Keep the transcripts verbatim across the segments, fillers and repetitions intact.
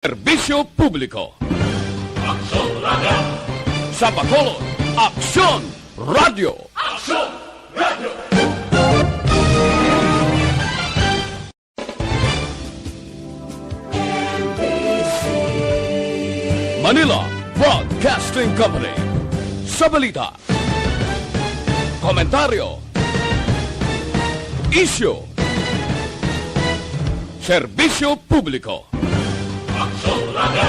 Serbisyo publiko. Aksyon Radio. Sa Bacolod, Aksyon Radio. Aksyon Radio. Manila Broadcasting Company. Sa balita, komentaryo, isyu, serbisyo publiko. Aksyon Radio.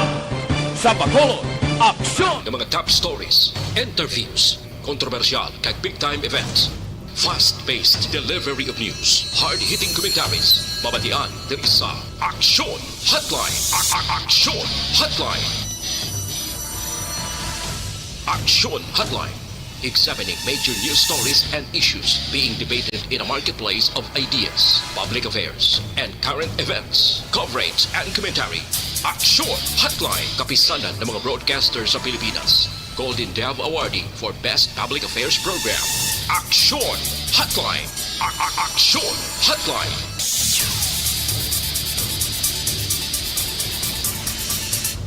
Sa Bacolod, aksyon! Nga mga top stories, interviews, kontrobersyal kag big time events. Fast-paced delivery of news, hard-hitting commentaries. Mabatian diri sa Aksyon Hotline. A- a- Aksyon Hotline. Aksyon Hotline. Examining major news stories and issues being debated in a marketplace of ideas, public affairs, and current events. Coverage and commentary. Aksyon Hotline. Kapisanan ng mga broadcaster sa Pilipinas. Golden Dove Awardee for Best Public Affairs Program. Aksyon Hotline. A- a- Aksyon Hotline.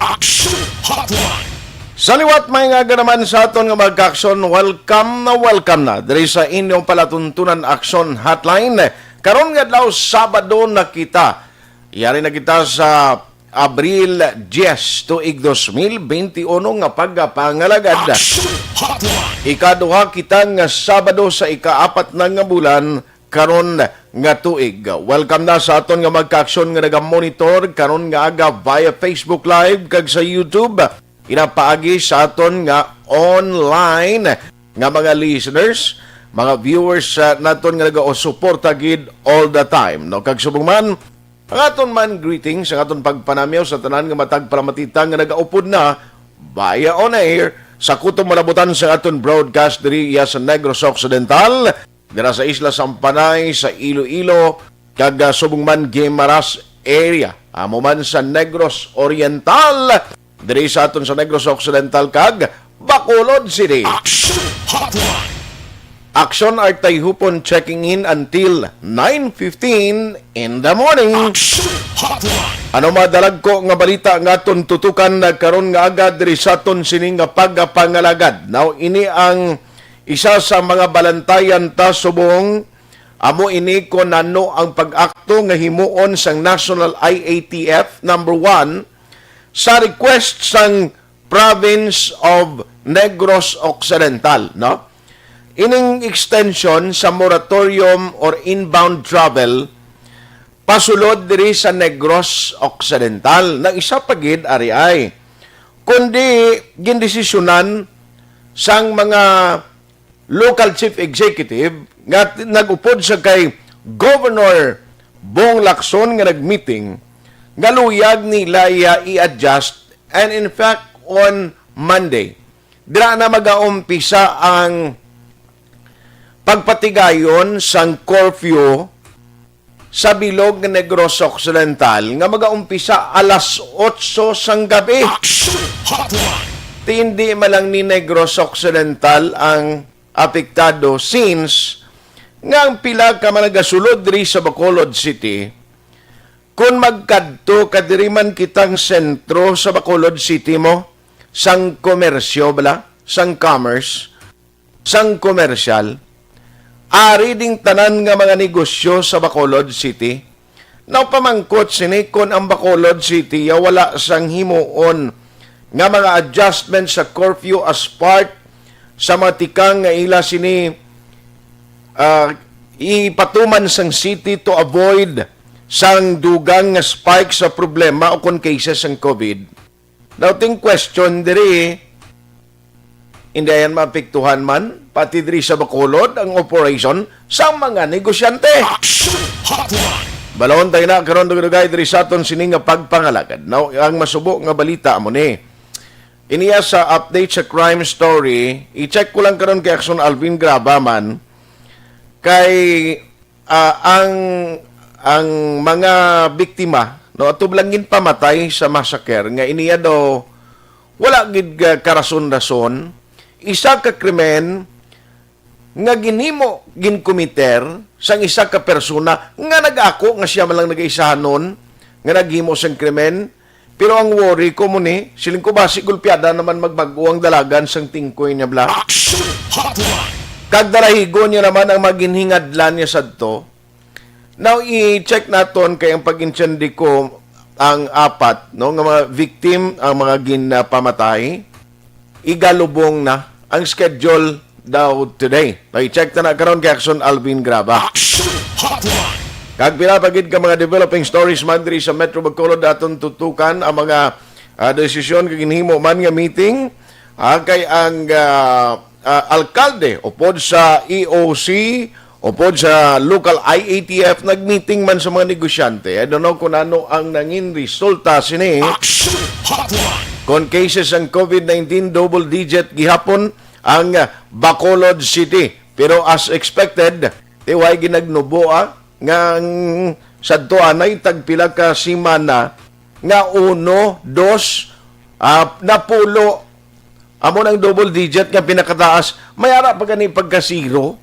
Aksyon Hotline. Sa liwat, may nga aga naman sa aton nga magka-aksyon. Welcome na welcome na diri sa inyong palatuntunan Aksyon Hotline. Karon nga adlaw, Sabado na kita. Yari na kita sa Abril diyes, tuig dos mil benti uno nga pagpangalagad. Aksyon Hotline. Ikaduha kita nga Sabado sa ikaapat na nga bulan karon nga tuig. Welcome na sa aton nga magka-aksyon nga naga-monitor karon nga aga via Facebook Live kag sa YouTube. Inapaagi sa aton nga online nga mga listeners, mga viewers, ah, naton nga nagasuporta gid all the time, no? Kag subong man, ang aton man greetings, ang aton pagpanamyaw sa tanan nga matag palamatita nga nagaupod na via on air sa kutob malabutan sa aton broadcast diri iya sa Negros Occidental, dira sa Isla Sampanay, sa Iloilo, kag, ah, subong man Guimaras area, amo man sa Negros Oriental, diri sa aton sa Negros Occidental kag Bacolod City. Action Hotline. Action Artay Hupon checking in until nine fifteen in the morning. Action Hotline. Ano madalagko nga balita nga aton tutukan na karon nga aga diri sa aton sini nga pagpangalagad? Now, ini ang isa sa mga balantayan ta subong amo ini kon ano ang pag-akto nga himuon sang National I A T F number one sa request sang Province of Negros Occidental, no? Ining extension sa moratorium or inbound travel pasulod diri sa Negros Occidental. Nang isa pa gid, ari ay, kundi gindesisyonan sang mga local chief executive nga t- nag-upod sa kay Governor Bong Lacson nga nag-meeting nga luyag nila iya i-adjust, and in fact, on Monday, dira na magaumpisa ang pagpatigayon sang curfew sa bilog nga Negros Occidental nga magaumpisa alas otso sang gabi. Action Hotline. Ti hindi man lang ni Negros Occidental ang apektado, since nga ang pila ka mga nagasulod diri sa Bacolod City, kung magkadto ka diri man kitang sentro sa Bacolod City mo, sang komersyo bala, sang commerce, sang komersyal, ari ding tanan nga mga negosyo sa Bacolod City. Now, pamangkot sini kon ang Bacolod City ya wala sang himuon nga mga adjustment sa curfew as part sa mga tikang nga ila sini, ah, ipatuman sang city to avoid sang dugang nga spike sa problema o kon cases sang COVID. Now, ting question diri, hindi yan maapektuhan man, pati diri sa Bacolod, ang operation sa mga negosyante. Action Hotline. Balon tayo na karon dugay-dugay diri sa aton sini nga pagpangalagad. Now, ang masubo nga balita mo ni. Iniya sa update sa crime story, i-check ko lang karon kay Action Alvin Graba man, kay ah, ang, ang mga biktima, no, atubang ginpamatay sa massacre nga iniya daw wala gid ka-, karason-rason, isa ka krimen nga ginhimo, ginkomiter sang isa ka persona nga nag-ako nga siya man lang nagaisahanon nga naghimo sang krimen, Pero ang worry ko mo ni, siling ko, basi gulpiada naman magbag-o ang dalagan sang tingkoy niya, bla. Action Hotline. Kag dalahigon niya naman ang maginhingadlan niya sadto. Now, i-check naton kay ang pag-intindi ko ang apat, no, nga mga victim ang mga ginpamatay. Igalubong na ang schedule daw today. Pag-check ta na karon kay Action Alvin Graba. Action Hotline. Kag pila pa gid ka mga developing stories man diri sa Metro Bacolod, aton tutukan ang mga, ah, desisyon kag ginhimo man nga meeting, ah, kay ang, ah, ah, alkalde upod sa E O C, upod sa local I A T F, nagmeeting man sa mga negosyante. I don't know kung ano ang nangin resulta sini. Action Hotline. Kon cases ang COVID nineteen, double digit gihapon ang, ah, Bacolod City. Pero as expected, ti way ginagnubo, ah, nga ang sadto anay tagpila ka semana nga uno, dos, ah, napulo. Amo nang double digit nga pinakataas. May ara pa gani pagka zero,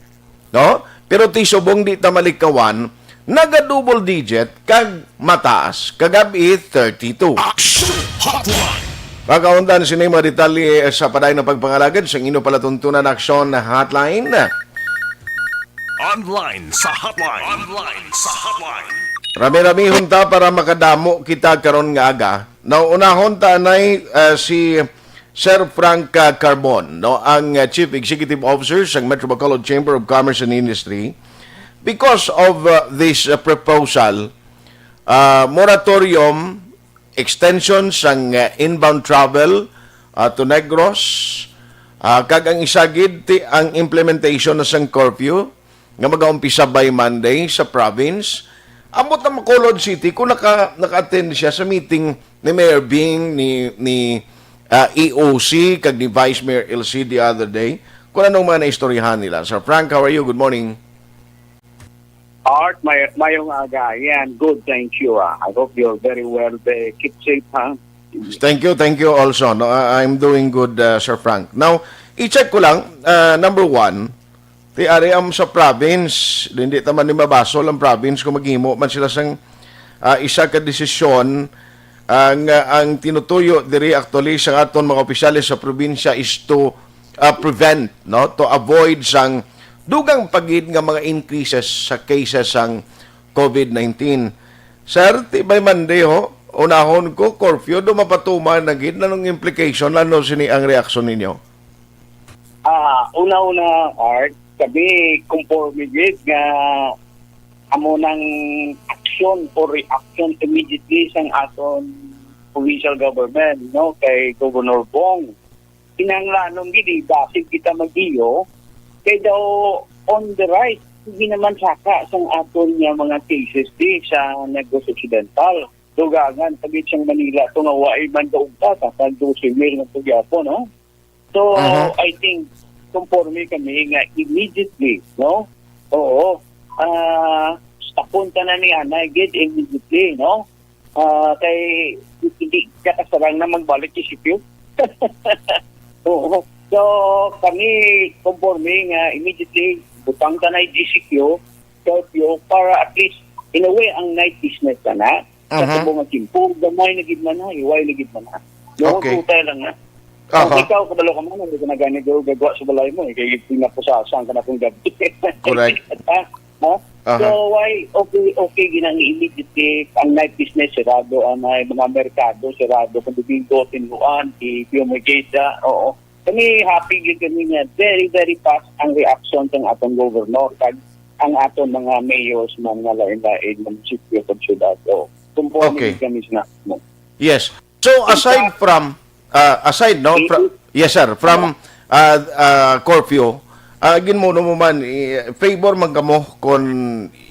no? Pero ti subong di ta malikawan, naga double digit kag mataas. Kagab-i, thirty-two. Action Hotline. Pagkaundan sini mga detalye sa padayon nga pagpangalagad sa inyo palatuntunan Action Hotline. Online sa Hotline. Online sa Hotline. Rami-ramihon ta para makadamo kita karon nga aga. Naunahon ta anay, ah, si Sir Frank, ah, Carbon, no, ang, ah, Chief Executive Officer sang Metro Bacolod Chamber of Commerce and Industry, because of, ah, this, ah, proposal, ah, moratorium, extension sang, ah, inbound travel, ah, to Negros, ah, kag ang isa gid ti ang implementation na sang curfew nga magaumpisa by Monday sa province. Ambot na Bacolod City kung naka, naka-attend siya sa meeting ni Mayor Bing, ni, ni, ah, E O C, kag ni Vice Mayor L C the other day. Kung anong mga naistoryahan nila. Sir Frank, how are you? Good morning. Art, may, mayong aga. Yan, good, thank you. Ah. I hope you're very well. Eh, keep safe, ha? Thank you, thank you also. No, I- I'm doing good, uh, Sir Frank. Now, i-check ko lang, uh, number one, ti ari am sa province, hindi ta man ni mabasol ang province kung maghimo man sila sang, uh, isa ka desisyon, uh, nga ang tinutuyo diri actually sang aton mga opisyales sa probinsya is to, uh, prevent, no, to avoid sang dugang pa gid nga mga increases sa cases sang COVID nineteen. Sir, ti by Monday ho, unahon ko, curfew, do mapatuman na gid, anong implication, ano sini ang reaksyon ninyo? Ah, una-una, Art, kami conforme gid nga amo nang action or reaction immediately sang aton provincial government, no, kay Governor Bong. Kinahanglanon gid, eh, basig kita mag-iyo, kay daw on the right, hindi naman saka sang aton nga mga cases di sa Negros Occidental. Dugangan, pagit sang Manila, to nga waay man kaugta, sa pag dose mil nga to gyapon, no? So, Aha. I think, conforme kami nga immediately, no? Oo. Ah, stopon ta na ni anay gid immediately, no? Ah, kay hindi ka kasarang na magbalik G C Q. Oo. So, kami, conforme nga immediately, butang ta na G C Q, curfew, para at least, in a way, ang night business ka na. Sa Aha. Subong nga tiempo, gamay na gid man na, hiway na gid man na. Yung Okay. Tutay lang na. Kung Aha. ikaw, kabalo ka man, hindi ka na gani gagawa sa balay mo, eh, kay pinapusasan ka na kung gabi. Correct. Ah, ha? Aha. So, why, okay, okay, ginang immediately, ang night business, sirado, ang mga, mga merkado, sirado, kung Domingo, Tinluan, i-fumigate, ah, oo. Kami, happy gid kami nga, very, very fast ang reaction sang atong governor, kag ang aton mga mayors, mga lain-lain, munisipyo, kag syudad. So, conforme Okay. gid kami sa mo. Yes. So, aside from, uh, aside, no, fr- yes, sir, from, uh, uh, curfew, uh, ginmuno mo man, i- favor man kamo kon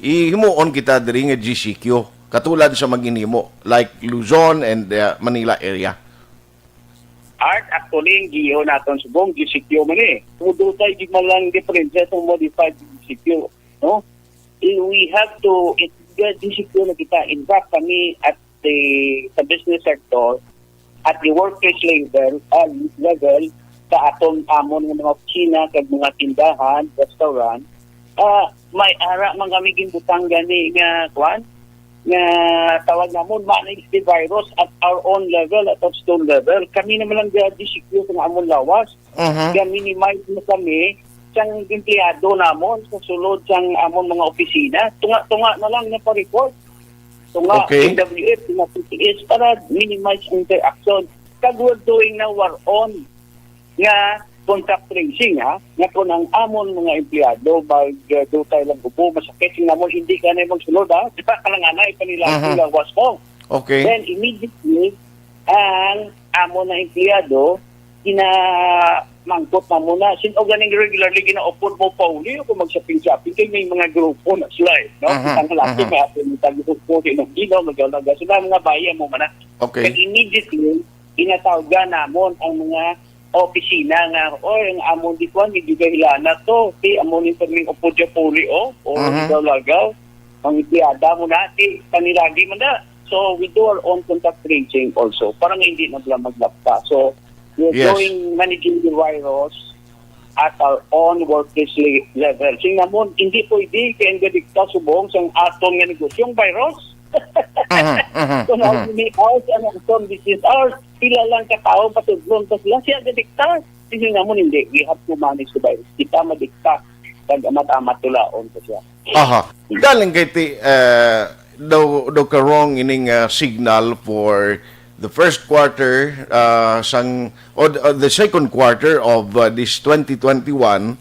ihimuon kita diri nga G C Q, katulad sa maginhimo, like Luzon and, uh, Manila area. Art, actually, ang giyo naton subong, G C Q man eh. Kung dutay, di man lang diferensya sa modified G C Q, no? Eh, we have to, it, G C Q na kita. In fact, kami at the, sa business sector, at the workplace level, ah, level, sa aton amon nga mga opisina, kag mga tindahan, restaurant, ah, may ara man kami ginbutang gani nga, kwan, nga tawag namon, manage the virus at our own level, at our own level. Kami naman lang nga G C Q sa amon lawas, Mhm. nga minimize na kami sang empleyado namon sa sulod sang amon mga opisina. Tunga-tunga na lang nga pa-report. Tunga Okay. N W F, tunga P T S para minimize ang interaction. Kag we're doing now our own nga contact tracing, ha, nga kung ang amon mga empleyado mag uh, do tayo lang ubo, masakit sing namon, hindi ka na magsulod, ha, di ba, kalanganay pa nila Mhm. ang lawas mo. Okay. Then immediately, ang amon na empleyado, ginamangkot na muna. Sin o ganing regularly ginaupod mo pauli o kung mag-shopping-shopping kay may mga grupo na sila, eh, no? Mhm, Ang laki mhm. May ato yung tago-grupo, di nang gino, magalaga sila, mga bayan mo man na. Okay. Kag immediately, ginatawgan namon ang mga opisina nga, "Oy, ang amon di kuan, medyo gahilana to. Ti, amon yung perming upod ya puli, oh, o Mhm. lagaw-lagaw. Ang empleyada mo na, ti, panilagi man na." So, we do our own contact tracing also. Para nga hindi na sila maglapta. So, we're Yes. doing managing the virus at our own workplace le- level. Sing namon, hindi pwede kay ang gadikta subong sang aton nga negosyong virus. Mhm, mhm, Kung mhm. Ang hours, ang aton business hours, pila lang ka tawo, patudlon pa sila, siya gadikta. Sing namon, hindi. We have to manage the virus. Kita madikta. Kag amat-amat tulaon pa siya. Aha. Galing kay ti, uh, daw, daw karong ining uh, signal for the first quarter uh, sang or, or the second quarter of uh, this twenty twenty-one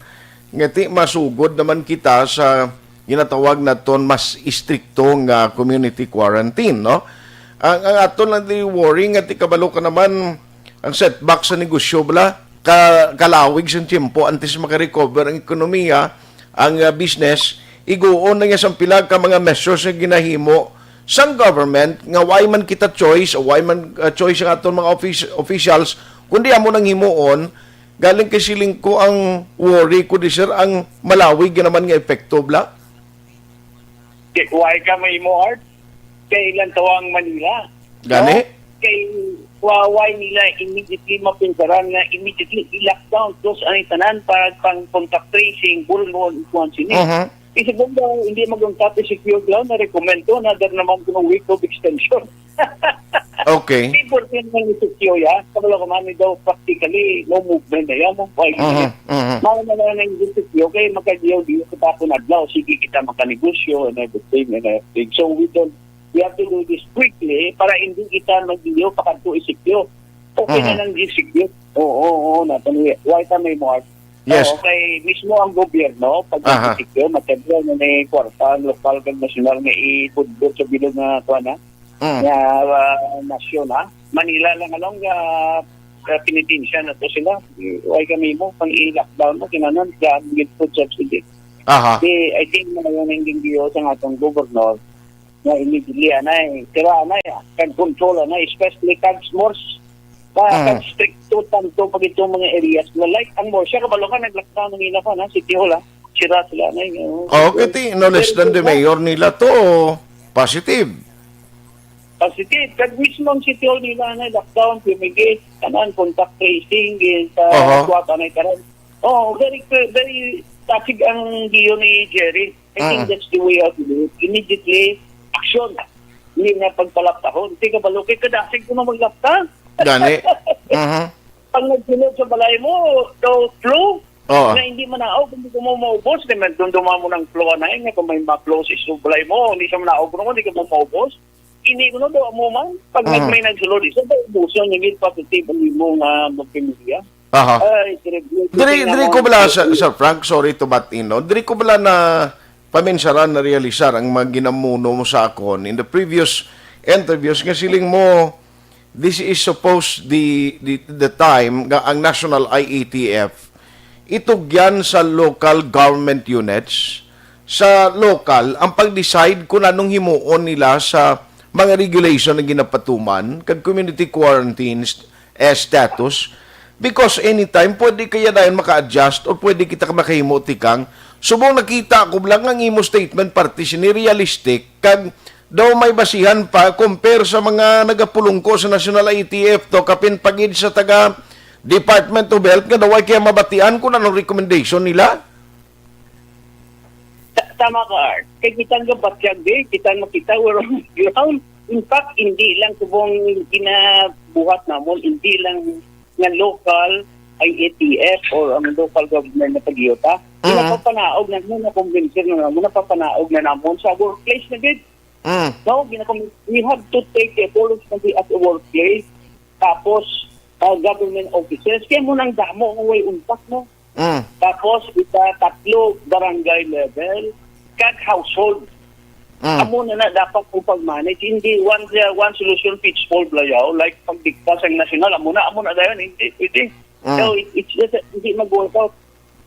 nga ti masugod naman kita sa ginatawag naton mas istrikto nga community quarantine, no? Ang, ang aton lang di worry nga ti kabalo ka naman ang setback sa negosyo bala ka, kalawig sa tiyempo antes makarecover ang ekonomiya, ang uh, business, iguon na niya sang pila ka mga measures nga ginahimo sang government nga way man kita choice o way man uh, choice ang aton mga office, officials, kundi amo nang himuon. Galing kay siling ko ang worry ko di sir ang malawig nga naman nga epekto bla. Kay kuway ka may mo art, kay ilang tawang Manila. Gani? No? Kay kuwaway nila immediately mapinsaran nga immediately i-lockdown, close ang tanan para pang contact tracing, bulong mo ang ikuan sini. Uh-huh. Kasi kung daw hindi magungkat, secure daw, na-recommend ko, another naman kung week of extension. Okay. People can manifestyo ya. Kabalo ko man daw practically no movement na yan. Why? Mhm, mhm. Mao na lang ang executive kay makagiyaw di sa tapon adlaw. Sige kita makanegosyo and everything and everything. So we don't, we have to do this quickly para hindi kita magiyaw pakadto isipyo. Okay na Mhm. lang di sige. Oo, oo, oo, na. Why ka may more? Yes. Oo, kay mismo ang gobyerno, pag Aha. Isipyo, matagyan na may kwarta, lokal kag nasyonal nga ibudbud sa bilog nga kuan na. Mm. Nga ah, nasyon, ha? Manila lang along ah, ah, penitensya na to sila. Why kami mo pang i-lockdown mo kinanan sa food subsidy. Aha. Di, I think na yung nanggingiyo sa atong gobernador na immediately anay, tira anay, ah, kag control anay, especially kag smores. Pa, Mm. Kag stricto tanto pag itong mga areas na like ang Morsha, kabalo ka, nag-lockdown ng ila pa na, City Hall, ha? Sira sila na yun. Oh, okay, ti, no less than the mayor nila to, positive. Positive. Kag mismo ang City Hall nila na lockdown, fumigate, kanan, contact tracing, gin sa Aha. Kuwata na karon. Oh, very, very, tasig ang giyo ni Jerry. I think Ah. That's the way out to do it. Immediately, action. Hindi na pagpalaptahon. Hindi ka balo kay kadasig ko na maglapta. Gani. Mhm. Pag nagsunod sa balay mo, daw flu, Oo. Na hindi man naog, hindi ko mo maubos. Di man dumduma mo ng flu, anay, nga kung may ma-flu sa iso balay mo, hindi siya manaog mo, hindi ka mo maubos. Hindi ko na daw mo man. Pag nag- Mhm. May nagsulod, isa daw ubuson, hindi positive ang imo nga magpamilya. Aha. Ay, terrible. Diri, Tingnan diri mo, ko bala, Sir, Sir Frank, sorry to butt in, no? Diri ko bala na paminsaran na realisar ang mga ginamuno mo sa akon in the previous interviews nga siling mo, this is supposed the, the, the time nga ang National I A T F itugyan sa local government units, sa local, ang pag-decide kung anong himuon nila sa mga regulation na ginapatuman kag community quarantines eh, status. Because anytime, pwede kaya dayon maka-adjust or pwede kita makahimo tikang. Subong nakita ko lang ang imo statement, parte sini realistic, kag daw may basihan pa compare sa mga nagapulungko sa National I T F to kapin pagid sa taga Department of Health nga daw ay kaya mabatian kung anong recommendation nila. Tama ka, Art. Kay kita nga batyag, eh, kita makita, we're on the ground. In fact, hindi lang subong ginabuhat namon, hindi lang nga local I A T F or ang local government na pag-iyota. Mm. Napapanaog na mo, na-convince na mo, napapanaog na namon sa workplace na gid. Mm. No, ginakom-, we have to take the full responsibility at the workplace. Tapos, uh, government offices. Kaya mo nang damo nga way untak, no? Mm. Tapos, ika tatlo, barangay level, kag household. Mm. Amo na na dapat ang pag-manage. Hindi one, uh, one solution fits all, balayaw. Like, pagdikta sa national, amo na, amo na dayon, hindi pwede. Mm. So, it, it's just, uh, hindi mag-work out.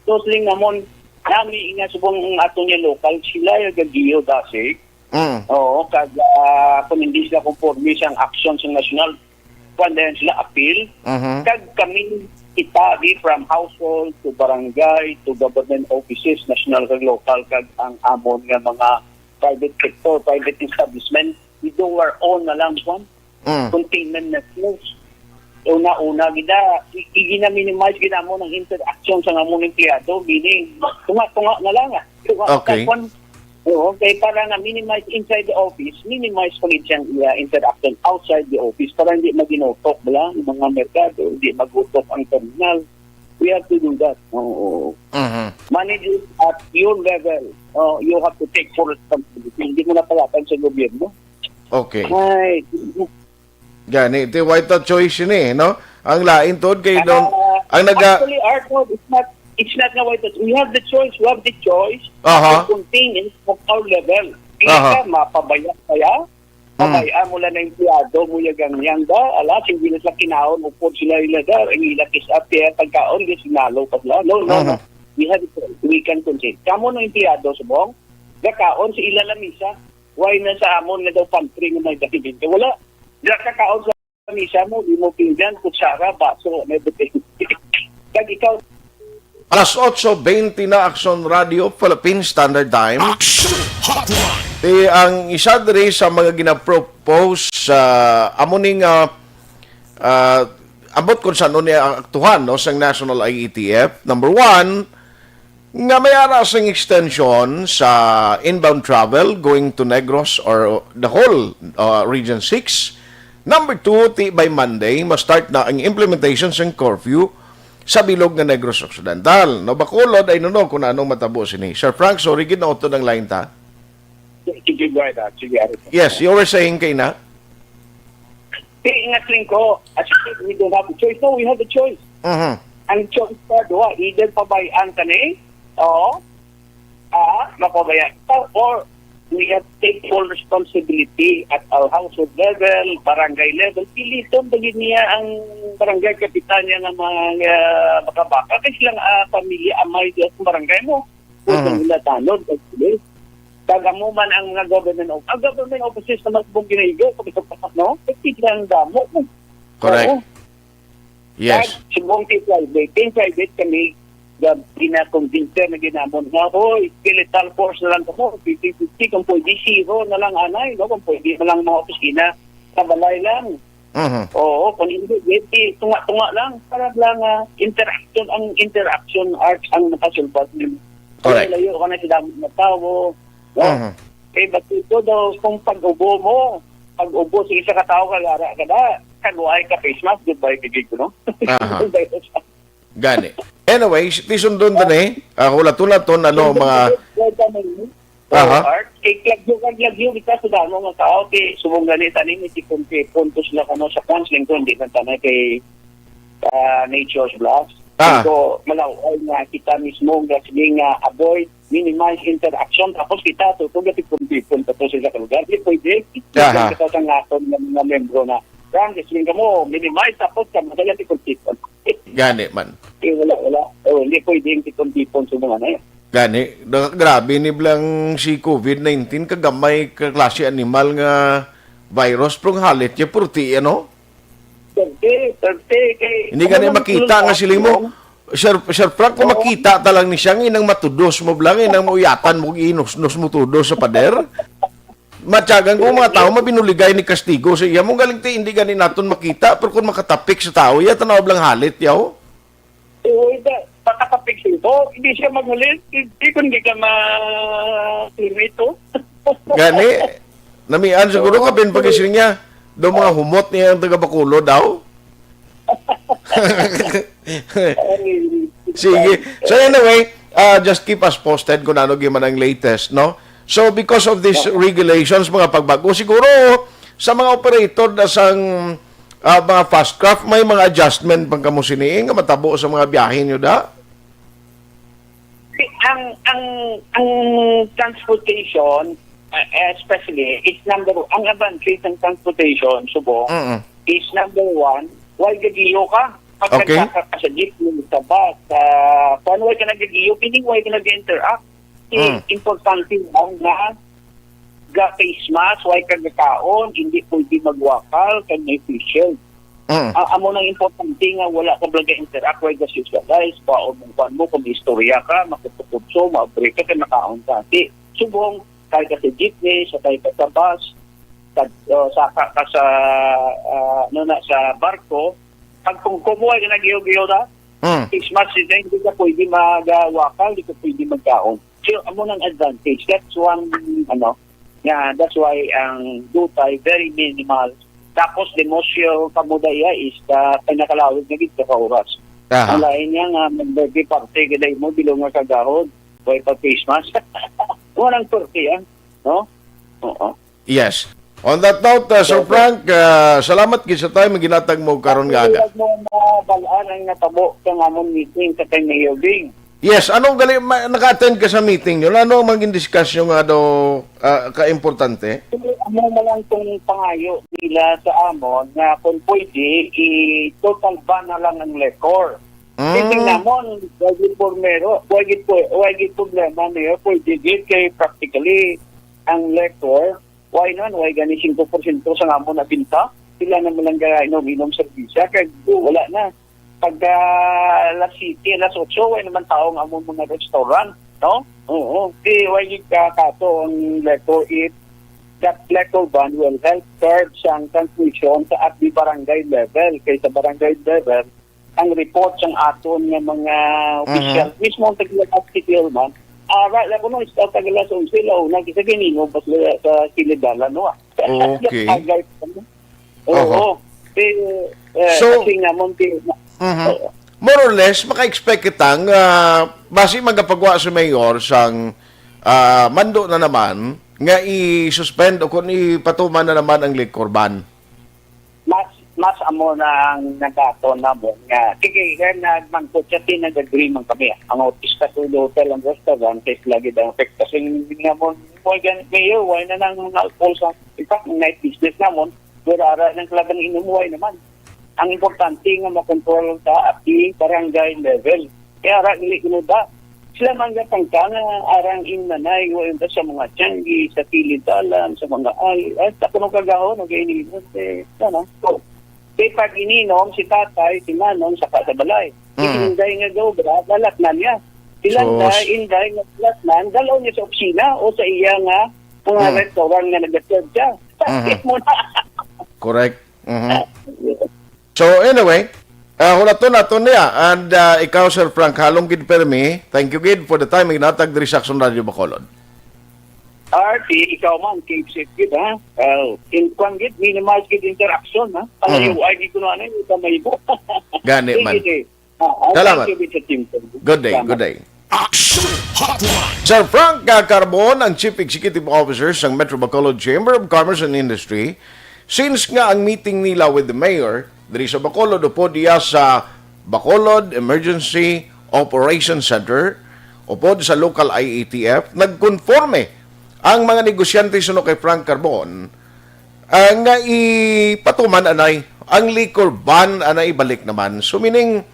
So, siling namon, nami nga subong ang ato niya local, sila yung gagiyo dasig. Mm. Oo, kag, ah, kung hindi sila konforme sa action sa national, kuwan dayon sila appeal. Mhm. Kag kami, kita, di, from household to barangay to government offices, national kag local, kag ang amon nga mga private sector, private establishment, we do our own na lang, kuwan. Mm. Containment measures. Una-una gid, ah, i-, i-, gina-minimize gid namon ang interaction sa among empleyado, meaning, tunga-tunga na lang, ah. Tunga Okay. Tapon, oo, kay para na minimize inside the office, minimize pa gid siyang iya interaction outside the office para hindi maginutok, bala, ang mga merkado, hindi magutok ang terminal. We have to do that. Oo. Mhm. Manage it at your level. Oh, you have to take full responsibility. Hindi mo na pagatan sa gobyerno. Okay. Ay, Gani, ti, wala ta choice ini, no? Ang lain tuod kay don, ah, ang naga- actually, Art, no, it's not, it's not nga wala ta, we have the choice, we have the choice Aha. To contain it at our level. Hindi Aha. Ka mapabaya kaya? Mm. Pabaya mo lang na empleyado mo yung ganyan da. Ala, sige na sila kinaon, upod sila ila da. Ang ila kis-, ah, pagkaon, di sinalo pa sila. No, no, no. Aha. We have, we can contain. Kamo no empleyado, subong, gakaon sa ila lamisa. Why na sa amon nga daw pantry nga may dahil? Wala. Gakakaon sa lamisa mo, di mo pinggan, kutsara, baso, and everything. Kag ikaw, Alas otso bente na, Aksyon Radio, Philippine Standard Time. Action Hotline. Ti ang isa diri sa mga ginapropose sa amo ni nga, ah, ambot kung saan ni aktuhan, no, sang National I E T F. Number one, nga may ara sing extension sa inbound travel going to Negros or the whole, uh, Region six. Number two, ti by Monday, ma-start na ang implementation sang curfew sa bilog nga Negros Occidental. No, Bacolod, I don't know kung anong matabo sini. Sir Frank, sorry, gid nautod ang line ta. Sige, go ahead, ah. Sige, Ari. Yes, you were saying kay na? Di, ingat lang ko. As we don't have a choice. No, we have a choice. Mhm. Ang choice pa, duha. Either pabayaan ka ni, oo, ah, mapabayaan ka, or we have take full responsibility at our household level, barangay level. Piliton pa gid niya ang barangay kapitan niya nga mga, ah, baka-baka. Kasi lang, ah, pamilya, amay diya sa barangay mo. Kung Mhm. Nila tanod, actually. Kag amo man ang mga government of-, ang government offices na mas mong ginaigo, kung ito pa, no? Kasi lang damo, no? Correct. Oo. Yes. Kag subong ti private, ti private kami, gab-, gina-convince na ginamon nga, "Hoy, skeletal force na lang kamo, fifty fifty, kung pwede, zero na lang, anay, no? Kung pwede na lang mga opisina, sa balay lang." Mhm. Oo, kung hindi, di, di, tunga-tunga lang, para lang, ah, interaction, ang interaction arts ang nakasulbad nimo. Correct. Layo ka na sa damo nga tawo, no? Mhm. Eh, ba't ito daw, kung pag-ubo mo, pag-ubo sa isa ka tawo, kagara ka na, kaguay ka face mask, goodbye ka gid, no? Aha. Goodbye ka sa Gani. Anyways, ti sundon ta ni. Ah, hulat-hulaton, ano, mga Oo, Aha. Art. Kay lagyo, kag lagyo kita sa damo nga tao, kay subong gani, tanim, tipon-tipon to sila, kano, sa counseling to, hindi man tanay kay, ah, nature's blast. Ah. So, malaw-ay nga kita mismo, nga sige nga, avoid, minimize interaction, tapos kita, tutog, tipon-tipon, tapos sa isa ka lugar. Di pwede. Aha. Kita sa naton nga mga membro na, Frank, sige ka mo, minimize, tapos ka, madala, tipon-tipon. Gani man. Eh, wala, wala. Oh, hindi pwedeng tipon-tipon sa mga na yun. Gani, da-, grabe ni blang si covid nineteen, kagamay ka klase animal nga virus, pero ang halit niya, purti, ano? Purti, purti, kay Hindi ano gani lang makita sila nga siling mo, no? Sir, Sir Frank, kung Oo. Makita ta lang ni siya, nga inang matudos mo blang, inang mauyatan mo, inusnos mo tudos sa pader. Matyagan ko mga tao mabinuligay ni kastigo sa iya. Mong galing ti, hindi gani naton makita, pero kung makatapik sa tao, iya, tanaw lang halit, yaw. Oo, ita, Makatapig sa ito, hindi siya maghalin, hindi kundi ka ma-, ito. Gani, namian siguro ka pin pag-ising niya. Do mga humot niya ang taga Bacolod daw. Sige. So anyway, uh, just keep us posted kung ano gyud man ang latest, no? So because of these regulations, mga pagbago, siguro sa mga operator na sang uh, mga fast craft, may mga adjustment pang kamo sini nga matabo sa mga biyahe nyo da? Ang ang ang transportation, uh, especially, is number ang advantage ng transportation, subong, Mm-mm. Is number one, why gagiyo ka? Pag Okay. Nagkaka ka sa jeep, yung sa bus, sa kung ano, why ka nagagiyo, meaning why ka nag-interact? Si Mm. Importante lang na ga-face mask, why ka gakaon, hindi pwede magwakal, kag may face shield. Mm. Ah, amo nang importante nga wala ka bala interact, why ka socialize, pa o mong kwan mo, kung istorya ka, makipagkutso, maabri ka, kay makaon ka. Di, subong, kay ka sa jeepney, sakay ka sa bus, sa, uh, saka ka sa, ah, ano na, sa barko, pag kung kumuha ka nag-iyo-iyo na, Mm. Christmas season, hindi ka pwede magawakal, hindi ka pwede magkaon. So, amo nang advantage. That's one, ano, nga, that's why ang dutay, very minimal. Tapos, the most sure ka mo daya is the pinakalawig na gid ka oras. Aha. Ang lain niya nga, mag-birthday party, ka dahil mo, bilong nga kagahod, way pa face mask. Walang perti, ah. No? Oo. Yes. On that note, uh, Sir Frank, uh, salamat gid sa time nga ginatag mo karon nga aga. Tulad mo na balaan ang natabo sa amon meeting sa kay Mayor Bing. Yes, anong gali ma- naka-attend ka sa meeting nyo? Ano ang maging discuss nyo nga daw uh, ka-importante? Amo na lang tong pangayo nila sa amon nga kung pwede, i-total ban na lang ang liquor. Mm. Meeting namon, why gid primero, why gid po, why gid problema niyo, pwede gid kay practically ang liquor, why not? Why gani singko porsyento sa amon na binta? Sila naman lang ga inom-inom sa bisa, kay wala na. Pagka alas siyete, alas otso, why naman tao ang amon mga restaurant, no? Oo. Di, why gid ka kato ang liquor if that liquor ban will help curb sang transmission sa at the barangay level. Kay sa barangay level, ang report sang aton nga mga Mhm. official, mismo ang taga City Hall man, ara la kuno sa taga alas onse la una, kisa ginino bas la sa kilid dalan, no? Okay. Tagay pa mo. Oo. Oho. Di, eh, So, kasi nga, mo, di, Mhm. Oo. More or less, maka-expect kita nga basi magapagwa sa mayor sang ah, mando na naman nga i-suspend o kung ipatuman na naman ang liquor ban. Mas, mas amo na ang nagaton namon nga, sige, kaya nagmangkot siya, di nag-agree man kami. Ang artista ko, hotel, ang restaurant, kay lagi daw ang afektasyon nga mo, mo, gan-, mayor, why na nang mga alcohol sa, in fact, ang night business namon, wala ra nang talagang inom, why naman. Ang importante nga makontrol ta at the barangay level. Kaya ra, dili ko ba? Sila man nga tangka nga arang in nanay, wala sa mga tiyanggi, sa kilid dalan, sa mga ay, ay, sa kuno kagahon, nag-iinit, eh, ano? So, kay pag ininom, si tatay, si manong, sa sa balay. Mm. Inday nga gaobra, balatnan niya. Silang Sus. Day, inday nga balatnan, dalaw niya sa opisina o sa iya nga mga Mm. restaurant nga nag-serve siya. Sakit Mhm. mo na. Correct. Mhm. So anyway, uh, hulaton naton niya. And uh, ikaw, Sir Frank, halong gid permi. Thank you gid for the time nga ginatag diri sa Aksyon Radio Bacolod. R P, ikaw man, keep safe gid, ha? Uh, in kwan gid, minimize gid interaction, ha? Ang Mhm. U I gid kuno ano, yung kamay mo. Gani Sige, man. sige. Ah, ah, Salamat. Thank you, Mister Tim. Good day, Salamat. Good day. Action Hotline. Sir Frank Carbon, ang Chief Executive Officer sa Metro Bacolod Chamber of Commerce and Industry, since nga ang meeting nila with the mayor diri sa Bacolod upod diya sa Bacolod Emergency Operations Center upod sa local I A T F, nagkonforme ang mga negosyante suno kay Frank Carbon, ah, nga ipatuman anay ang liquor ban anay ibalik naman. So meaning,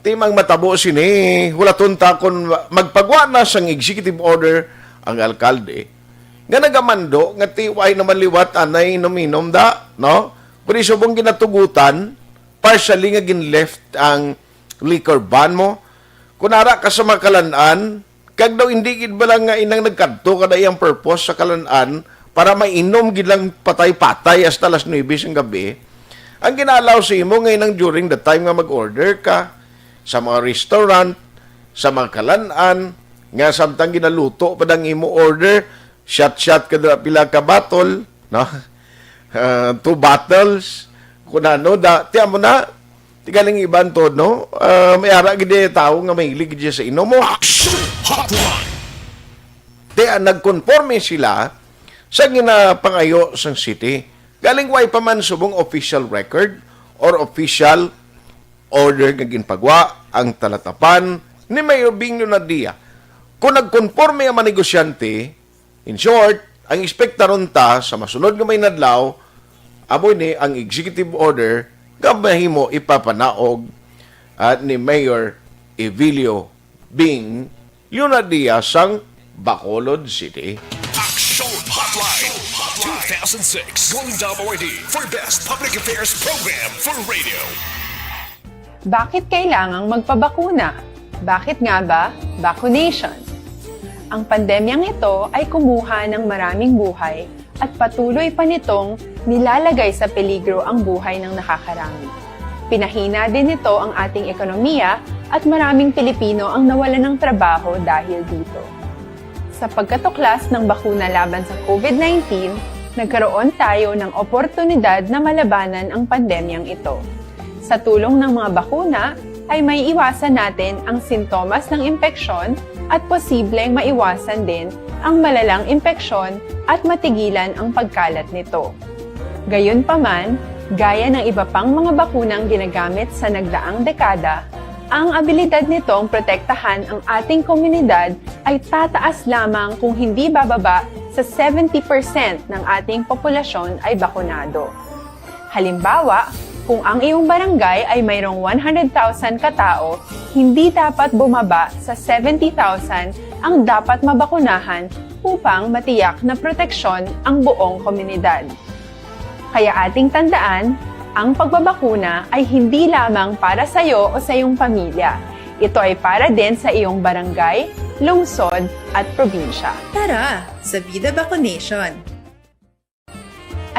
Tim, ang matabo sini, hulaton ta kon magpagwa na sang executive order ang alkalde nga nagamando nga tiway naman liwat anay inom-inom da, no? Pero subong ginatugutan, partially nga gin-lift ang liquor ban mo. Kung ara ka sa mga kalan-an, kag daw hindi gid bala nga inang nagkadto kada iyang purpose sa kalan-an para mainom gid lang patay-patay hasta alas nuebe sang gabi. Ang gina-allow sa imo nga inang during the time nga mag-order ka sa mga restaurant, sa mga kalan-an, nga samtang ginaluto pa dang imo order, shot-shot ka dira pila ka bottle, no? Ah, two bottles, kung ano, da, tiyan mo na, tigaling iban to, no? Ah, may ara gid yung tao nga mahilig gid sa inom mo. Action Hotline! Tiyan, nagkonforme sila sa ginapangayo sang city. Galing way pa man subong official record or official order nga ginpagwa ang talatapan ni Mayor Bing Leonardia. Kung nagkonforme ang mga negosyante, in short, ang ekspektaron ta sa masunod nga mga inadlaw, amo ni ang executive order nga mahimo ipapanaog, ah, ni Mayor Evilio Bing Leonardia sang Bacolod City. Action Hotline two thousand six Golden Dome Awardee for Best Public Affairs Program for Radio. Bakit kailangang magpabakuna? Bakit nga ba vaccination? Ang pandemyang ito ay kumuha ng maraming buhay at patuloy pa nitong nilalagay sa peligro ang buhay ng nakakarami. Pinahina din nito ang ating ekonomiya at maraming Pilipino ang nawalan ng trabaho dahil dito. Sa pagkatuklas ng bakuna laban sa COVID nineteen, nagkaroon tayo ng oportunidad na malabanan ang pandemyang ito. Sa tulong ng mga bakuna, ay may iwasan natin ang sintomas ng impeksyon at posibleng maiwasan din ang malalang impeksyon at matigilan ang pagkalat nito. Gayunpaman, gaya ng iba pang mga bakunang ginagamit sa nagdaang dekada, ang abilidad nitong protektahan ang ating komunidad ay tataas lamang kung hindi bababa sa seventy percent ng ating populasyon ay bakunado. Halimbawa, kung ang iyong barangay ay mayroong one hundred thousand katao, hindi dapat bumaba sa seventy thousand ang dapat mabakunahan upang matiyak na proteksyon ang buong komunidad. Kaya ating tandaan, ang pagbabakuna ay hindi lamang para sa iyo o sa iyong pamilya. Ito ay para din sa iyong barangay, lungsod, at probinsya. Tara, sa Vida Vaccination!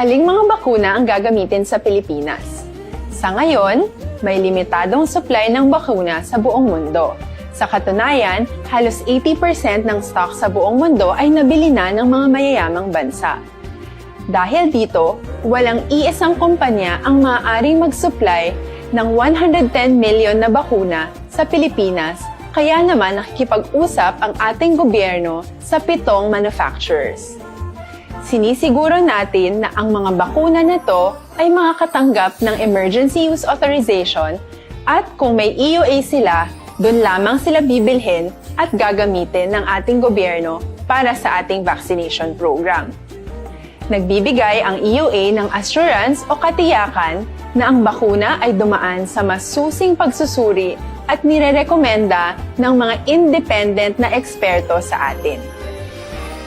Aling mga bakuna ang gagamitin sa Pilipinas? Sa ngayon, may limitadong supply ng bakuna sa buong mundo. Sa katunayan, halos eighty percent ng stock sa buong mundo ay nabili na ng mga mayayamang bansa. Dahil dito, walang iisang kumpanya ang maaaring mag-supply ng one hundred ten million na bakuna sa Pilipinas, kaya naman nakikipag-usap ang ating gobyerno sa pitong manufacturers. Sinisiguro natin na ang mga bakuna na to ay makakatanggap ng emergency use authorization at kung may E U A sila, doon lamang sila bibilhin at gagamitin ng ating gobyerno para sa ating vaccination program. Nagbibigay ang E U A ng assurance o katiyakan na ang bakuna ay dumaan sa masusing pagsusuri at nirerekomenda ng mga independent na eksperto sa atin.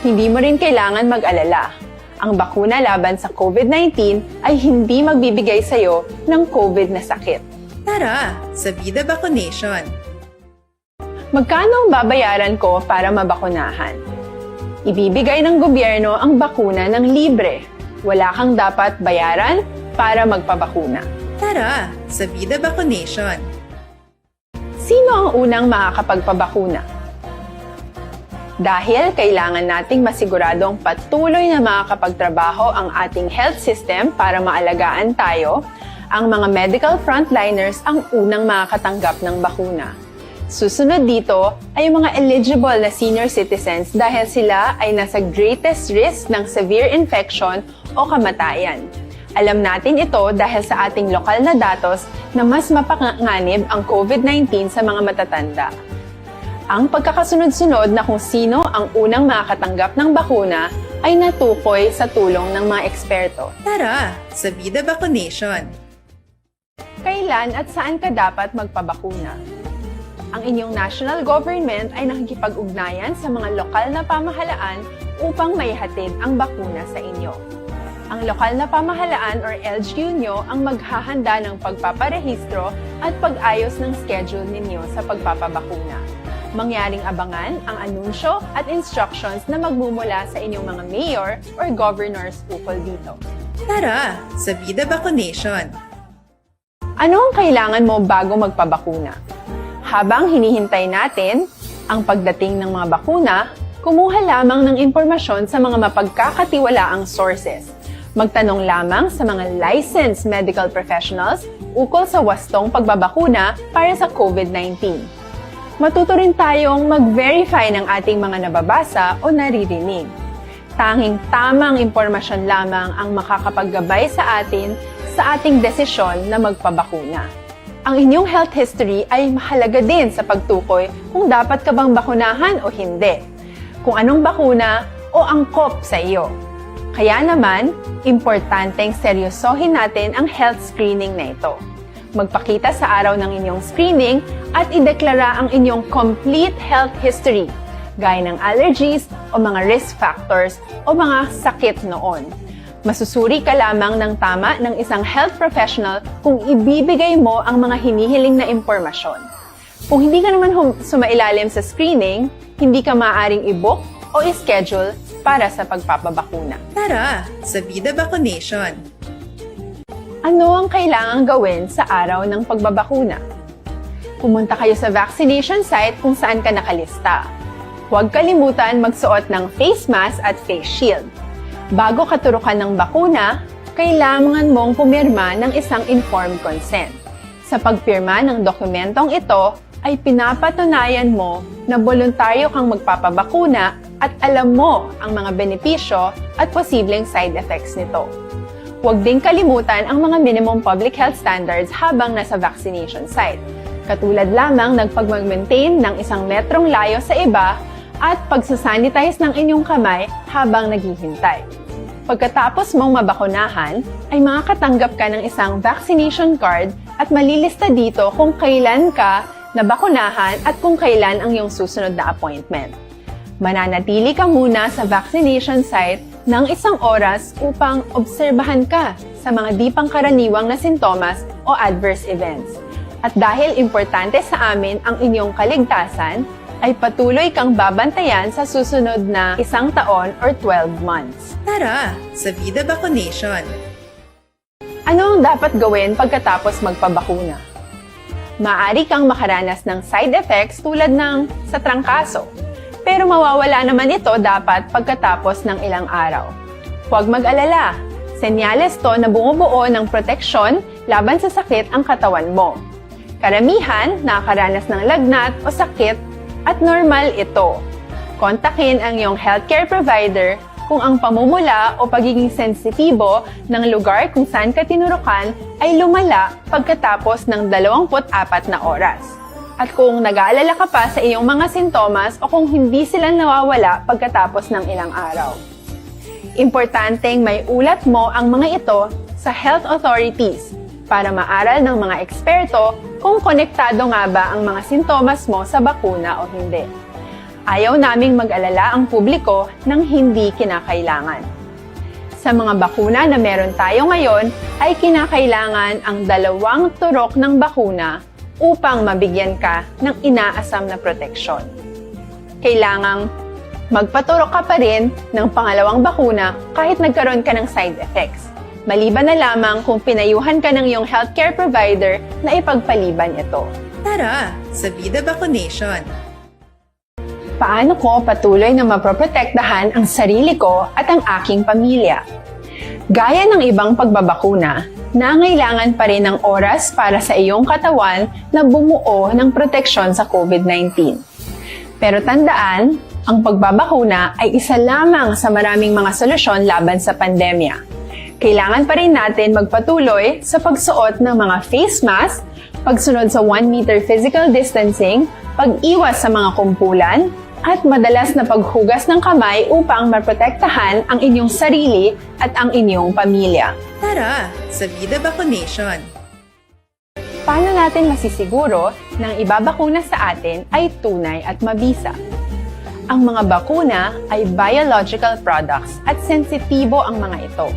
Hindi mo rin kailangan mag-alala. Ang bakuna laban sa COVID nineteen ay hindi magbibigay sa iyo ng COVID na sakit. Tara, sa Vida Vaccination! Magkano ang babayaran ko para mabakunahan? Ibibigay ng gobyerno ang bakuna ng libre. Wala kang dapat bayaran para magpabakuna. Tara, sa Vida Vaccination! Sino ang unang makakapagpabakuna? Dahil kailangan nating masiguradong patuloy na makakapagtrabaho ang ating health system para maalagaan tayo, ang mga medical frontliners ang unang makakatanggap ng bakuna. Susunod dito ay ang mga eligible na senior citizens dahil sila ay nasa greatest risk ng severe infection o kamatayan. Alam natin ito dahil sa ating lokal na datos na mas mapanganib ang COVID nineteen sa mga matatanda. Ang pagkakasunod-sunod na kung sino ang unang makakatanggap ng bakuna ay natukoy sa tulong ng mga eksperto. Tara, sa Vida Vaccination! Kailan at saan ka dapat magpabakuna? Ang inyong national government ay nakikipag-ugnayan sa mga lokal na pamahalaan upang maihatid ang bakuna sa inyo. Ang lokal na pamahalaan or L G U nyo ang maghahanda ng pagpaparehistro at pag-ayos ng schedule ninyo sa pagpapabakuna. Mangyaring abangan ang anunsyo at instructions na magmumula sa inyong mga mayor or governors ukol dito. Tara, sa Vida Vaccination! Ano ang kailangan mo bago magpabakuna? Habang hinihintay natin ang pagdating ng mga bakuna, kumuha lamang ng impormasyon sa mga mapagkakatiwalaang sources. Magtanong lamang sa mga licensed medical professionals ukol sa wastong pagbabakuna para sa COVID nineteen. Matuto rin tayong mag-verify ng ating mga nababasa o naririnig. Tanging tamang impormasyon lamang ang makakapaggabay sa atin sa ating desisyon na magpabakuna. Ang inyong health history ay mahalaga din sa pagtukoy kung dapat ka bang bakunahan o hindi, kung anong bakuna o angkop sa iyo. Kaya naman, importanteng seryosohin natin ang health screening na ito. Magpakita sa araw ng inyong screening at ideklara ang inyong complete health history, gaya ng allergies o mga risk factors o mga sakit noon. Masusuri ka lamang ng tama ng isang health professional kung ibibigay mo ang mga hinihiling na impormasyon. Kung hindi ka naman hum- sumailalim sa screening, hindi ka maaaring i-book o i-schedule para sa pagpapabakuna. Tara sa Vida Vaccination! Ano ang kailangang gawin sa araw ng pagbabakuna? Pumunta kayo sa vaccination site kung saan ka nakalista. Huwag kalimutan magsuot ng face mask at face shield. Bago katurukan ng bakuna, kailangan mong pumirma ng isang informed consent. Sa pagpirma ng dokumentong ito, ay pinapatunayan mo na boluntaryo kang magpapabakuna at alam mo ang mga benepisyo at posibleng side effects nito. Huwag ding kalimutan ang mga minimum public health standards habang nasa vaccination site, katulad lamang ng pagmag-maintain ng isang metrong layo sa iba at pagsasanitize ng inyong kamay habang naghihintay. Pagkatapos mong mabakunahan, ay makakatanggap ka ng isang vaccination card at malilista dito kung kailan ka nabakunahan at kung kailan ang iyong susunod na appointment. Mananatili ka muna sa vaccination site ng isang oras upang obserbahan ka sa mga di pangkaraniwang na sintomas o adverse events. At dahil importante sa amin ang inyong kaligtasan, ay patuloy kang babantayan sa susunod na isang taon or twelve months. Tara sa Vida Vaccination! Ano ang dapat gawin pagkatapos magpabakuna? Maaari kang makaranas ng side effects tulad ng sa trangkaso, pero mawawala naman ito dapat pagkatapos ng ilang araw. Huwag mag-alala, senyales to na bumubuo ng proteksyon laban sa sakit ang katawan mo. Karamihan nakakaranas ng lagnat o sakit at normal ito. Kontakin ang iyong healthcare provider kung ang pamumula o pagiging sensitibo ng lugar kung saan ka tinurukan ay lumala pagkatapos ng dalawampu't apat na oras, at kung nag-aalala ka pa sa iyong mga sintomas o kung hindi sila nawawala pagkatapos ng ilang araw. Importanteng maiulat mo ang mga ito sa health authorities para maaral ng mga eksperto kung konektado nga ba ang mga sintomas mo sa bakuna o hindi. Ayaw naming mag-alala ang publiko ng hindi kinakailangan. Sa mga bakuna na meron tayo ngayon, ay kinakailangan ang dalawang turok ng bakuna upang mabigyan ka ng inaasam na proteksyon. Kailangang magpaturok ka pa rin ng pangalawang bakuna kahit nagkaroon ka ng side effects, maliban na lamang kung pinayuhan ka ng iyong healthcare provider na ipagpaliban ito. Tara sa Vida Vaccination! Paano ko patuloy na maproprotektahan ang sarili ko at ang aking pamilya? Gaya ng ibang pagbabakuna, nangailangan pa rin ng oras para sa iyong katawan na bumuo ng proteksyon sa COVID nineteen. Pero tandaan, ang pagbabakuna ay isa lamang sa maraming mga solusyon laban sa pandemya. Kailangan pa rin natin magpatuloy sa pagsuot ng mga face mask, pagsunod sa one meter physical distancing, pag-iwas sa mga kumpulan, at madalas na paghugas ng kamay upang maprotektahan ang inyong sarili at ang inyong pamilya. Tara sa Vida Vaccination! Paano natin masisiguro na ang ibabakuna sa atin ay tunay at mabisa? Ang mga bakuna ay biological products at sensitibo ang mga ito.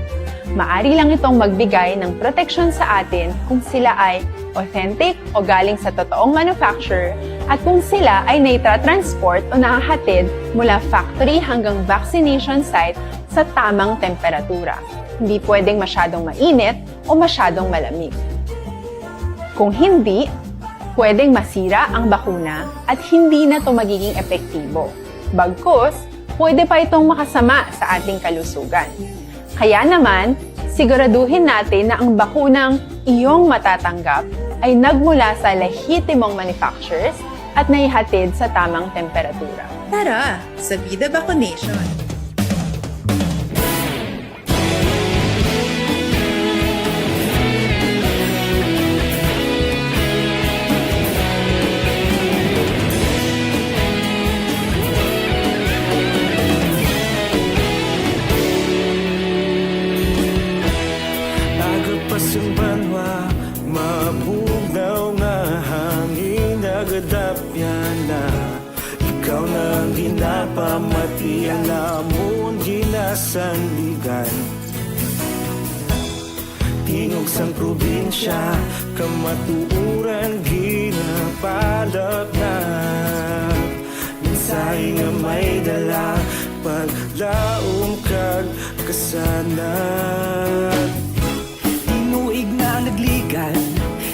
Maari lang itong magbigay ng proteksyon sa atin kung sila ay authentic o galing sa totoong manufacturer at kung sila ay naitra-transport o nahahatid mula factory hanggang vaccination site sa tamang temperatura. Hindi pwedeng masyadong mainit o masyadong malamig. Kung hindi, Pwedeng masira ang bakuna at hindi na 'to magiging epektibo. Bagkus, pwede pa itong makasama sa ating kalusugan. Kaya naman, siguraduhin natin na ang bakunang iyong matatanggap ay nagmula sa lehitimong manufacturers at naihatid sa tamang temperatura. Tara, sa Bida Vacunation! Aga pa sang banwa, mabugnaw nga hangin, nagadapyan na. Ikaw na ang ginapamati, ang amon ginasandigan. Tingog sang probinsya, kamatuoran ginapalapnat. Mensahe nga may dala, paglaom kag kasanag. Tinuig na nagligan,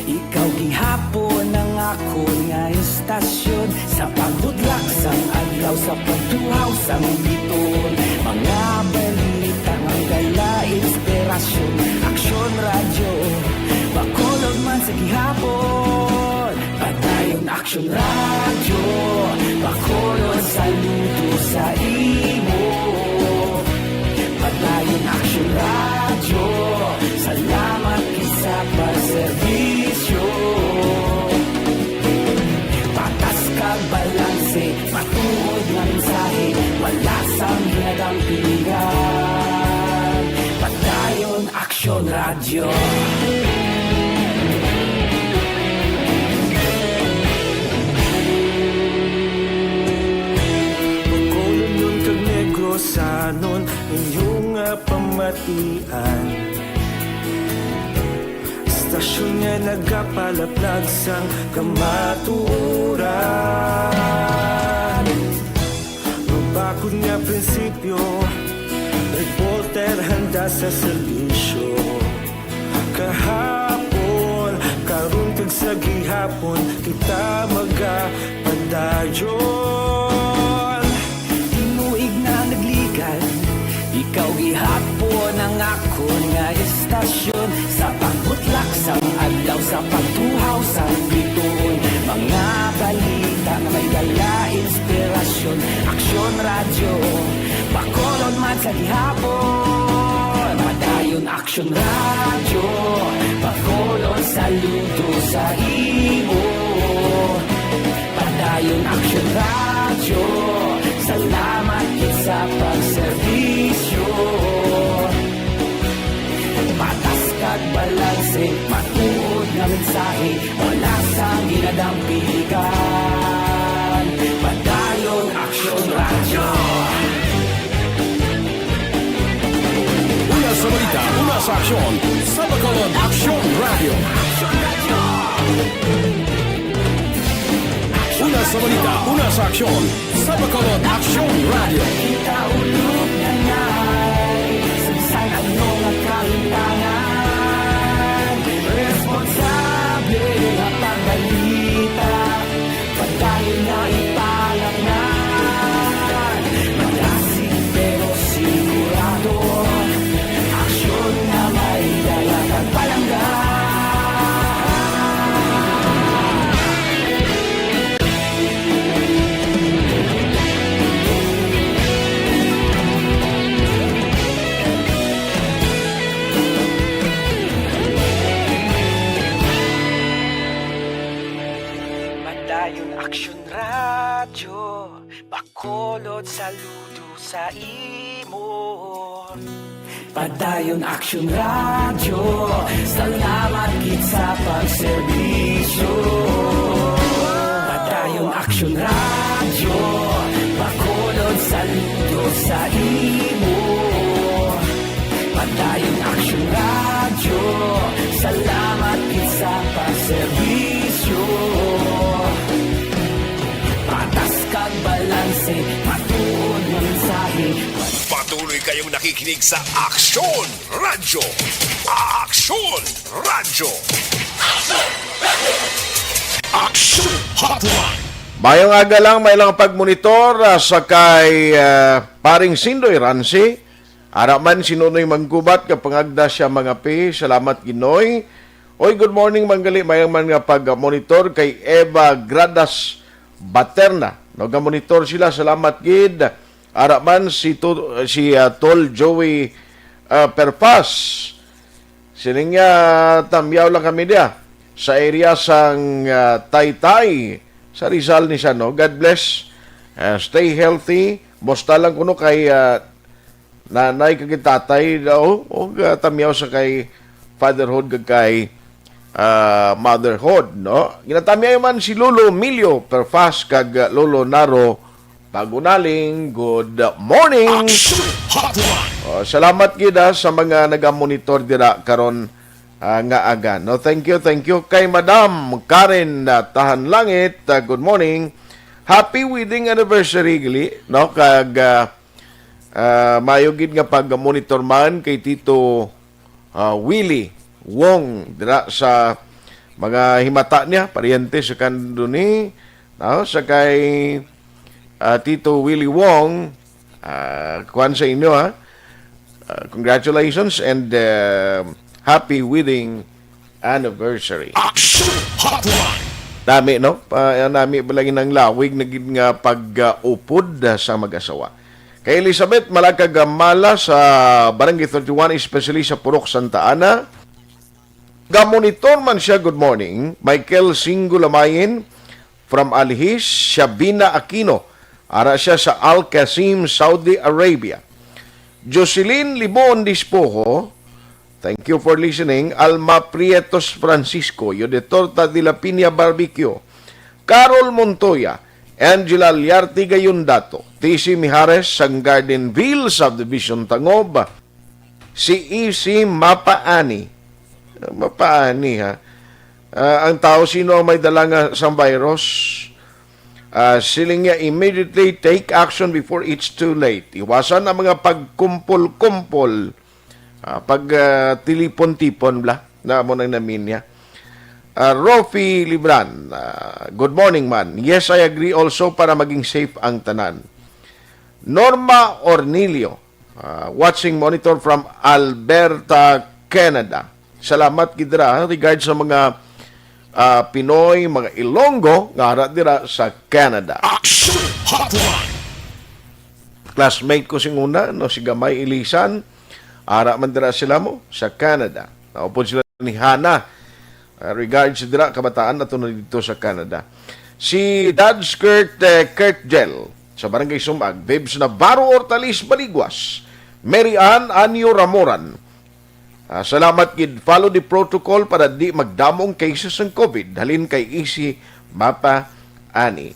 ikaw gihapon ang akon nga istasyon. Sa pagbutlak sang adlaw, sa pagtuhaw sang bituon, mga balita nga dala inspirasyon. Aksyon Radyo, Bacolod man sa gihapon. Padayon Aksyon Radyo, Bacolod, saludo sa imo. Padayon Aksyon Radyo, salamat gid sa pagserbisyo. Patas kag balanse, matuod nga mensahe, wala sang ginadampigan. Padayon Aksyon Radyo. Bacolodnon kag Negrosanon, inyo nga pamatian. Istasyon nga nagapalaplag sang kamatuoran. Mabakod nga prinsipyo, reporter handa sa serbisyo. Kahapon, karon kag sa gihapon, kita magapadayon. Tinuig na nagligan, ikaw gihapon ang akon nga istasyon. Sa pagbutlak sang adlaw, sa pagtuhaw sang bituon, mga balita nga may dala inspirasyon. Aksyon Radyo, Bacolod man sa gihapon. Padayon Aksyon Radyo, Bacolod, saludo sa imo. Padayon Aksyon Radyo, salamat gid sa pagserbisyo. Patas kag balanse, matuod nga mensahe, wala sang ginadampigan. Padayon Aksyon Radyo. Una sa balita, una sa aksyon, sa Bacolod Aksyon Radyo. Una sa balita, una sa aksyon, sa Bacolod Aksyon Radyo. Kita ulog na ngay, sa bisan ano nga kalimtangan, responsable nga pagbalita. Padayon na ipalanglang, magasig pero sigurado, aksyon nga may dala kag palangga. Padayon Aksyon Radyo, Bacolod, saludo sa imo. Padayon Aksyon Radyo, salamat gid sa pagserbisyo. Padayon Aksyon Radyo, Bacolod, saludo sa imo. Padayon Aksyon Radyo, salamat gid sa pagserbisyo. Patas kag balanse, matuod nga mensahe. Patuloy kayong nakikinig sa Aksyon Radyo. Aksyon Radyo. Aksyon Radyo. Hotline. Mayong aga lang, may lang pagmonitor ah, sa kay ah, paring Sindoy Ransi. Ara man si Nonoy Manggubat, kapangagda siya mga pi. Salamat, Ginoy. Oy, good morning, Manggali. Mayang man nga pag-monitor kay Eva Gradas Baterna. No, ga-monitor sila. Salamat, gid. Ara man si, to, si ah, Tol Joey ah, Perpas. Sining nga tamyaw lang kami diya sa area sang ah, Taytay sa Rizal ni Sano. God bless. Ah, stay healthy. Musta lang kuno kay ah, nanay kag tatay daw o ah, tamyaw sa kay fatherhood kag kay ah, motherhood, no? Ginatamyaw man si Lolo Milio Perfas kag ah, Lolo Naro Pagunaling. Good morning. Action Hotline. Oh, salamat gid ah, sa mga nagamonitor dira karon ah, nga aga. No, thank you, thank you kay Madam Karen ah, Tahanlangit. Ah, good morning. Happy wedding anniversary gali, no? Kag ah, ah, mayo gid nga pag-monitor man kay Tito ah, Willie Wong dira sa mga himata niya, paryente sa kanduni, no? Sa kay ah, Tito Willie Wong, ah, kuwan sa inyo, ha? Ah, congratulations and ah, happy wedding anniversary. Action Hotline. Nami, no? Pa, nami bala ginang lawig na gid nga pag-upod sa mag-asawa. Kay Elizabeth Malagkag Gamala sa Barangay thirty-one, especially sa Purok Santa Ana. Gamonitor man siya, good morning. Michael Singulamayin from Alhis, Shabina Aquino. Ara siya sa Al Qasim, Saudi Arabia. Jocelyn Libon Dispoho, thank you for listening. Alma Prietos Francisco, Yodetorta de la Piña Barbecue. Carol Montoya, Angela Liarte Gayundato, T C Mijares sang Gardenville Subdivision Tangob, si E C Mapaani. Mapaani, ha? Ah, ang tao sino ang may dala nga sang virus? Ah, siling niya, immediately take action before it's too late. Iwasan ang mga pagkumpol-kumpol, ah, pag ah, tilipon-tipon bla. Na mo nang namin niya. Ah, Rofi Libran, ah, good morning man. Yes, I agree also para maging safe ang tanan. Norma Ornilio, ah, watching monitor from Alberta, Canada. Salamat gid dira, ha, regard sa mga ah, Pinoy, mga Ilonggo nga ara dira sa Canada. Action Hotline. Classmate ko sing una, no, si Gamay Ilisan, ara man dira sila mo sa Canada. Naupod sila ni Hana. Ah, regards dira, kabataan nato na dito sa Canada. Si Dad Skirt eh, Kurt Gel sa Barangay Sumag, Vibs Navarro Ortalis Baliguas, Mary Ann Anyo Ramoran. Ah, salamat gid. Follow the protocol para di magdamo ang cases ng COVID. Halin kay E C Mapa Ani.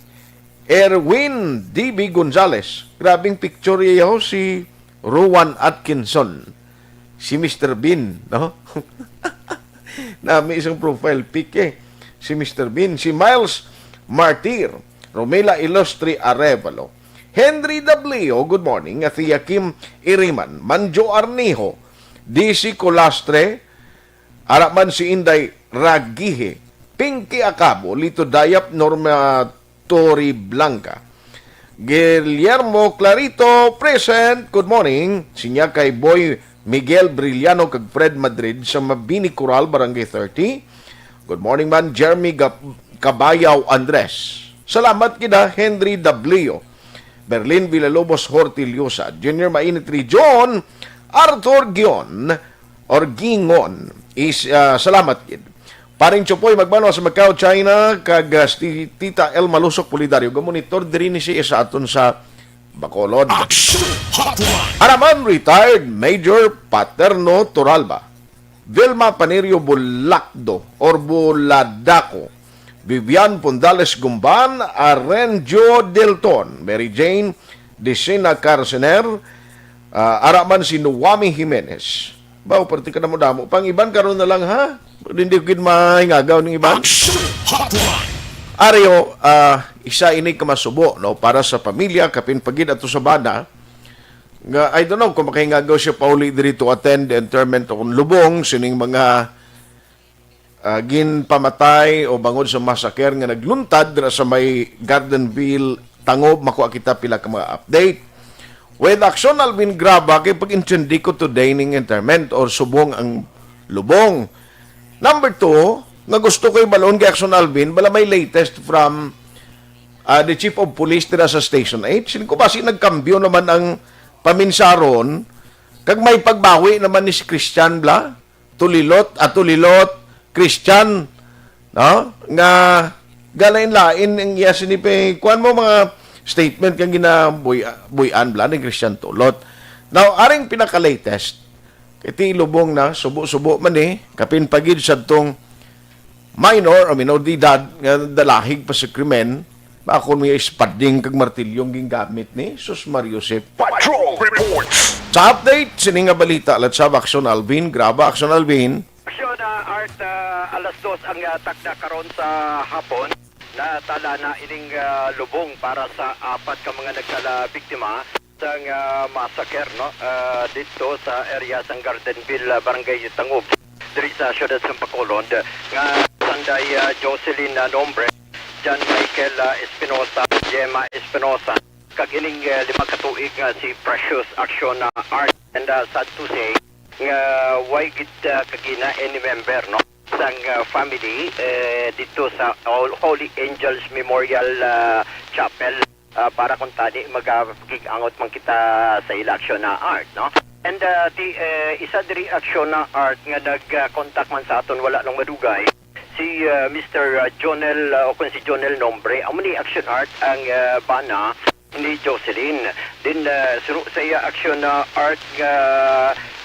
Erwin D B Gonzales. Grabing picture yaw si Rowan Atkinson. Si Mister Bean, no? Nami isang profile pic eh. Si Mister Bean. Si Miles Martir. Romela Ilustri Arevalo. Henry W, good morning. Tia Kim Iriman. Manjo Arnijo. D C Colastre. Ara man si Inday Ragihe. Pinky Acabo. Lito Dayap. Norma Torre Blanca. Guillermo Clarito, present. Good morning. Sinya kay Boy Miguel Brillano kag Fred Madrid sa Mabini Coral, Barangay thirty. Good morning man, Jeremy Gap-, Cabayaw Andres. Salamat gid ha, Henry W. Berlin Villalobos Hortiliosa, Junior Mainit Region, Arthur Gion, Orgingon. Is, ah, salamat gid. Paring Chupoy, magmano sa Macau, China, kag ah, si Tita El Malusok Pulidario, gamonitor diri ni siya sa aton sa Bacolod. Action Hotline. Araman, retired Major Paterno Toralba, Vilma Panerio Bulacdo or Buladaco, Vivian Pondales Gumban, Arenjo Delton, Mary Jane Dicina Carcener, ah, ara man si Nuwami Jimenez. Baw, parte ka damo-damo. Pang iban karon na lang, ha? Hindi ko gid mahingagaw ning iban. Action Hotline. Ario, ah, isa ini ka masubo, no, para sa pamilya, kapin pagid ato sa bana, nga, I don't know kung makahingagaw siya pauli diri to attend the interment o kung lubong sining mga, ah, ginpamatay o bangod sa massacre nga nagluntad dira sa may Gardenville, Tangob. Makuha kita pila ka mga update. With Action Alvin Graba, kay pag-intindi ko today ning entertainment or subong ang lubong. Number two, nga gusto ko ibalon kay Action Alvin, bala may latest from, ah, the chief of police dira sa Station eight. Siling ko, basi nagkambyo naman ang paminsaron, kag may pagbawi naman ni si Christian bla, Tulilot, ah, Tulilot, Christian, no? Nga galain-lain ang iya sini pe, kuwan mo mga statement kang ginabuy-, buy-an bla ni Christian Tulot. Now, aring pinaka-latest, kay ti lubong na, subo-subo man ni, kapin pa gid sadtong minor o minor de edad nga dalahig pa sa krimen, akon may espading kag martilyong gingamit ni, sus Mario Josep. Patrol Reports. Sa update sini nga balita, let's have Action Alvin. Graba, Action Alvin. Action, ah, Art, ah, alas dos ang, ah, takna karon sa hapon. Natala na ining, ah, lubong para sa apat ka mga nagkala biktima sang, ah, massacre, no? Ah, dito sa area sang Gardenville, ah, Barangay Tangob, diri sa siyudad sang Bacolod, nga sanday, ah, Jocelyn, ah, Nombre, John Michael, ah, Espinosa, Gemma Espinosa, kag ining, ah, lima ka tuig nga si Precious Action, ah, Art. And, ah, sad to say, nga way gid, ah, kagina any member, no, sang, ah, family, eh, dito sa Hol-, Holy Angels Memorial, ah, Chapel, ah, para kung tani magkig-angot man kita sa ila, Action, ah, Art, no? And, ah, ti, eh, isa diri, Action, ah, Art, nga nag, ah, contact man sa aton, wala lang madugay, si, ah, Mister, ah, Jonel, ah, o kung si Jonel Nombre, amo ni, Action, Art, ang, ah, bana ni Jocelyn. Din, ah, suno sa iya, Action, ah, Art, nga,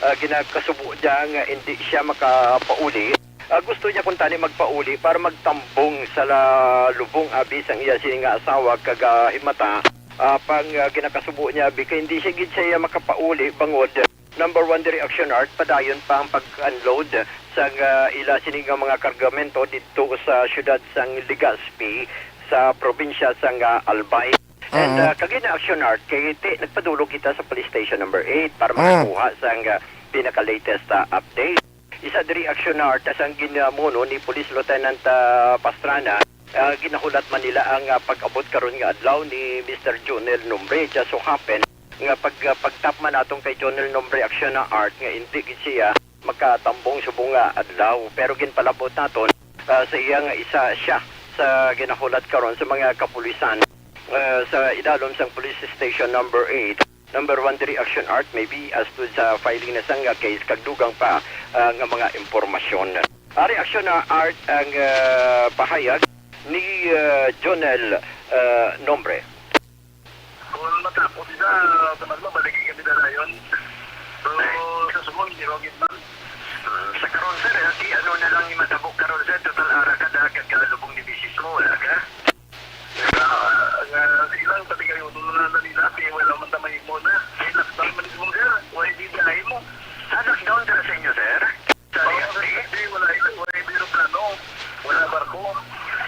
ah, ginakasubo niya nga hindi siya makapauli. Ah, gusto niya kung tani magpauli para magtambong sa la-, lubong abi sang iya sini nga asawa kag, ah, himata. Ah, pang, ah, ginakasubo niya abi kay hindi siya gid siya makapauli bangod, number one, diri, Action, Art, padayon pa ang pag-unload sang, ah, ila sini nga mga kargamento didto sa siyudad sang Legazpi sa probinsya sang, ah, Albay. And, Mm. ah, kagina, Action, Art, kay ti-, nagpadulong kita sa police station number eight para Mm. makakuha sang, ah, pinaka-latest, ah, update. Isa diri, Action, Art, sang ginamuno ni Police Lieutenant, ah, Pastrana, ah, ginahulat man nila ang, ah, pag-abot karon nga adlaw ni Mister Jonel Nombre. Just so happen nga pag, ah, pagtap man naton kay Jonel Nombre, Action, Art, nga hindi gid siya makatambong subong nga adlaw. Pero ginpalabot naton, ah, sa iya nga isa siya sa ginahulat karon sa mga kapulisan, ah, sa idalom sang Police Station number eight, number one diri, Action, Art, maybe as to sa filing na sang, ah, case kag dugang pa, ah, nga mga impormasyon. Ari, Action, ah, Art, ang, ah, pahayag ni, ah, Jonel, ah, Nombre. Kung matapos na, sa mas mabalik kami na rayon. So, sa sumong, hindi ro gid man. Hmm, sa karon, sir, eh, di ano na lang yung matabo karon, sir? Total, ara ka, dagat ka, lubong ni misis mo, wala ka? Ah, nga, silang pati kayo, doon na lang nila, di wala man tamay mo na. Di lockdown man mo, sir. Why di dahil mo? Ah, lockdown dira sa inyo, sir? Sa Oo, Legazpi? Sir, di, wala, wala, wala, wala, plano. Wala barko.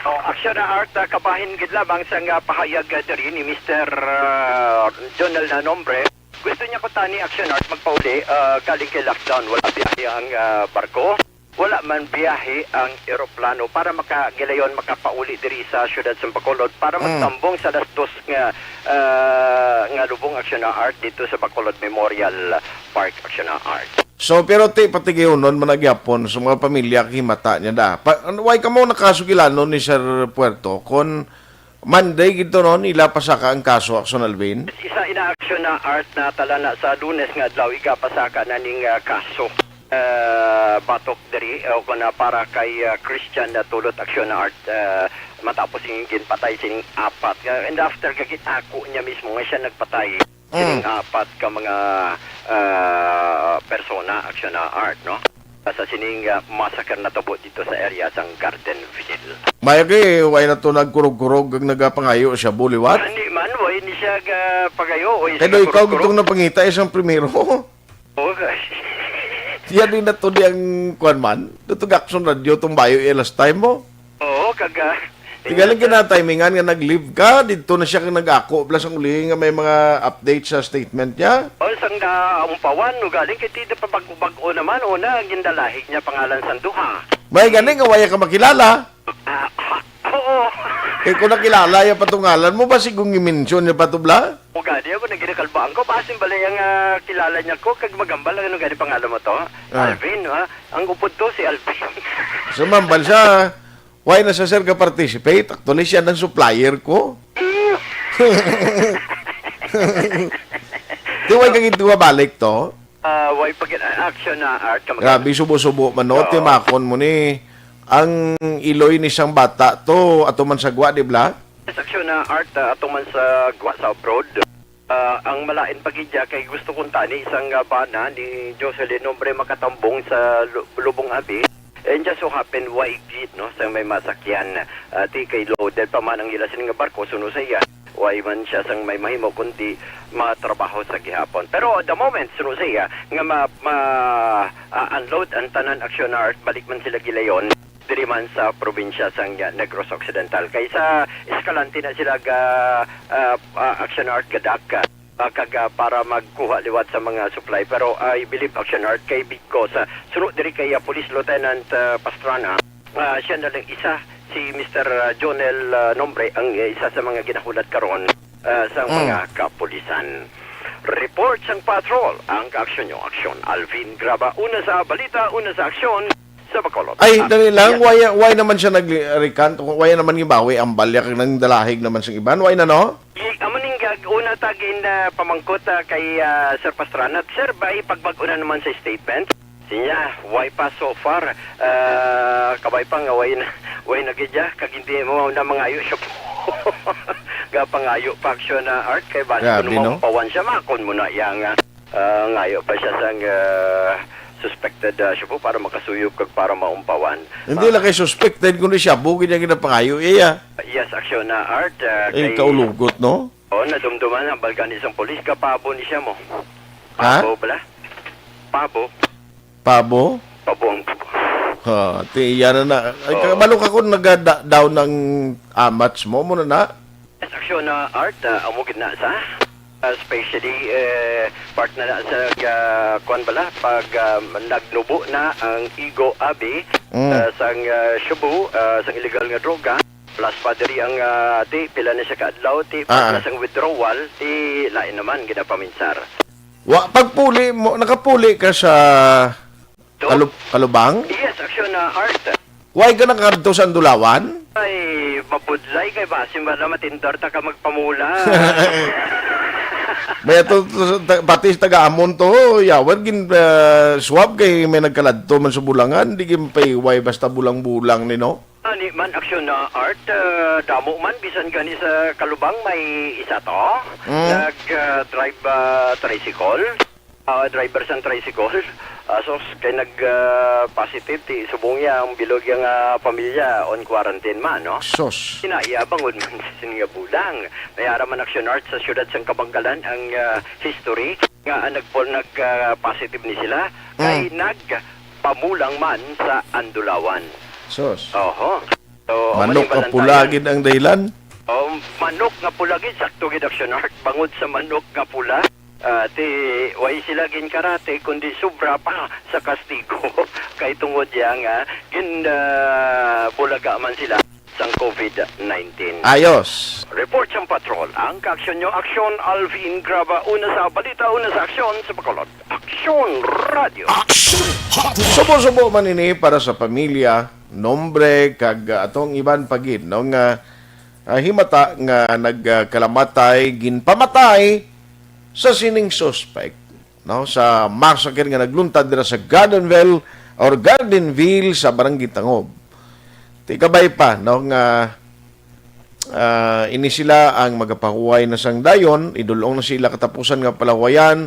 Oh, Action, ah, Art, ah, kabahin gid lamang sa nga pahayag, ah, diri ni Mister, ah, Jonel na Nombre. Gusto niya ko tani, Action, Art, magpauli, ah, galing kay lockdown. Wala biyahe ang, ah, barko. Wala man biyahe ang eroplano para makagilayon, makapauli diri sa siyudad sa Bacolod para Mm. magtambong sa alas dos nga, ah, nga lubong, Action, ah, Art, dito sa Bacolod Memorial Park, Action, ah, Art. So, pero ti, patigayunon man na gyapon sa mga pamilya kay mata niya da. Pa, ano, why ka mo nakasugilanon ni Sir Puerto? Kon Monday gid to, no, nila pasaka ang kaso, Action Alvin? Isa ina, Action, ah, Art, na tala na sa Lunes nga adlaw, igapasaka na ning, ah, kaso. Ah, batok diri, o kana para kay, ah, Christian na Tulot, Action, ah, Art, ah, matapos ing ginpatay sining apat. Ah, and after, gagit ako niya mismo nga siya nagpatay. Sining Mm. apat ka mga, ah, persona, Action, ah, Art, no? Sa sining, ah, massacre natabo dito sa area sang Gardenville. Mayo kay, why na to nagkurog-kurog ang nagapangayo siya, buliwat? Hindi man, why ni siya ga-, pangayo, o Kay siya do ikaw kurog-kurog? Gitong napangita, isang primero. Oo, kay Siya din na to di ang, kwan man, dito Gakson Radio, tong bayo, eh, last time mo. Oo, kaga. Tigaling kina timingan nga nag-leave ka, dito na siya kang nag-ako, plus ang uli nga may mga update sa statement niya. O, sang naumpawan, no, galing kay tida pa bag-o-bag-o naman, una, gindalahig niya pangalan sang duha. May gani nga waya ka makilala. Ah, oo. Eh, kung nakilala ya patungalan mo ba, sigong i-mention niya pa to, bla? O gani, ako naginakalbaan ko. Basin bala yang ah, kilala niya ko. Kag magambal, ano gani pangalan mo to? Ah. Alvin, ha? Ang upod to, si Alvin. Sumambal siya. Why na sa sir ka participate? Actually, siya nang supplier ko. Di why ka gintuwa balik to? Ah, why pag action na art ka mag- Grabe, subo-subo man, no? Oh. Timakon mo ni ang iloy ni sang bata to, ato man sa gwa, di bla? Yes, action na art, ah, ato man sa gwa sa abroad. Ah, ang malain pa gid ya kay gusto kong tani isang, ah, bana ni Jocelyn Nombre makatambong sa Lu-, Lubong Abi. And just so happen, why gid, no, sa may masakyan, ah, ti kay loaded pa man ang ila sini nga barko, suno sa iya. Why man siya sang may mahimo kundi matrabaho sa gihapon. Pero at the moment, suno sa iya, nga ma, ma, ah, unload ang tanan action na art, balik man sila gilayon diri man sa probinsya sang Negros Occidental. Kay sa Escalante na sila ga, ah, ah, action art gadak, ah, kag, ah, para magkuha liwat sa mga supply. Pero I believe action art kay because, ah, suno diri kay, ah, Police Lieutenant, ah, Pastrana, ah, siya na lang isa, si Mister, ah, Jonel, ah, Nombre, ang, ah, isa sa mga ginahulat karon, ah, sa Mm. mga kapulisan. Report sang patrol, ang kaaksyon nyo, aksyon. Alvin Graba, una sa balita, una sa aksyon, sa Bacolod. Ay, Ah, dali lang, yes. why, why naman siya nag-recant? Why naman gibawi ang balya kag nang dalahig naman sa iban? Why na, no? Di, amo ning gag-, una tagin na pamangkot, ah, kay, ah, Sir Pastrana. Sir, bay, pagbag-o na naman sa statement. Sinya, why pa so far? Ah, kabay pa nga, why na, why na gid ya? Kag hindi mo na mangayo siya po. Gapangayo pa aksyon na art kay basta Grabe, kung no? maupawan siya, makon mo na iya nga, ah, ngayo pa siya sang, ah, suspected, ah, siya po para makasuyop kag para maumpawan. Hindi Pa- lang kay suspected, kundi siya, bugid niya ginapangayo iya. Yes, aksyon na art, ah, Eh, kay kaulugot, no? Oh, nadumduman ang balkan isang polis, kapabo ni siya mo. Ha? Pabo bala? Pabo. Pabo? Pabo ang pabo. Ha, ti, yan na na. Ay, Oo. Kabalo ka kung naga-down ang amats mo, mo na na? Yes, aksyon na art, ah, amo gid na sa, ah, especially, eh, part na na sa, ah, kwan bala, pag, ah, nagnubo na ang Igo Abi, Mm. ah, sang, ah, shabu, ah, sang illegal nga droga. Plus pa diri ang, ah, ti, pila na siya ka adlaw, ti, Ah. pag sang withdrawal, ti, lain naman, ginapaminsar. Wa, pagpuli mo, nakapuli ka sa Do? Kalub-, Kalubang? Yes, aksyon na art. Why ka nakadto sa Andulawan? Ay, mabudlay kay basin ba na matindor ta ka magpamula. May ato, to, to, ta-, pati sa taga-amon to, yawan gin, ah, swab kay may nagkaladto man sa Bulangan, di gin paiway basta bulang-bulang ni, no? Ani man aksyon na art, ah, damo man bisan gani sa Kalubang may isa to. Mm. Nag, ah, drive, ah, tricycle. Ah, driver sang tricycle. Ah, sos, kay nag, ah, positive ti subong iya ang bilog iya nga pamilya on quarantine man, no? Sos. Kinaiya bangod man sa sini nga bulang. May ara man aksyon art sa siyudad sang Kabangalan ang, ah, history nga, ah, nagpol-, nag, ah, positive ni sila kay Mm. nagpamulang man sa Andulawan. Sos. Oho. So, amo Manok ni nga pula Balantayan. Gid ang dahilan? Oh, manok nga pula gid, sakto gid aksyon art. Bangod sa manok nga pula, ah, ti, way sila ginkarate, kundi sobra pa sa kastigo. Kay tungod iya nga, gin, ah, bulaga man sila sang covid nineteen. Ayos. Report sang patrol. Ang kaaksyon nyo, aksyon, Alvin Graba. Una sa balita, una sa aksyon sa Bacolod. Aksyon Radio. Aksyon Hotline. Subo-subo man ini para sa pamilya, nombre, kag, ah, atong iban pa gid, no, nga, ah, himata nga nagkalamatay, ginpamatay sa sining suspect, no, sa massacre nga nagluntad dira sa Gardenville or Gardenville sa Barangay Tangob. Ti kabay pa, no, nga, ah, ini sila ang magapahuway na sang dayon, idul-ong na sila katapusan nga palahuwayan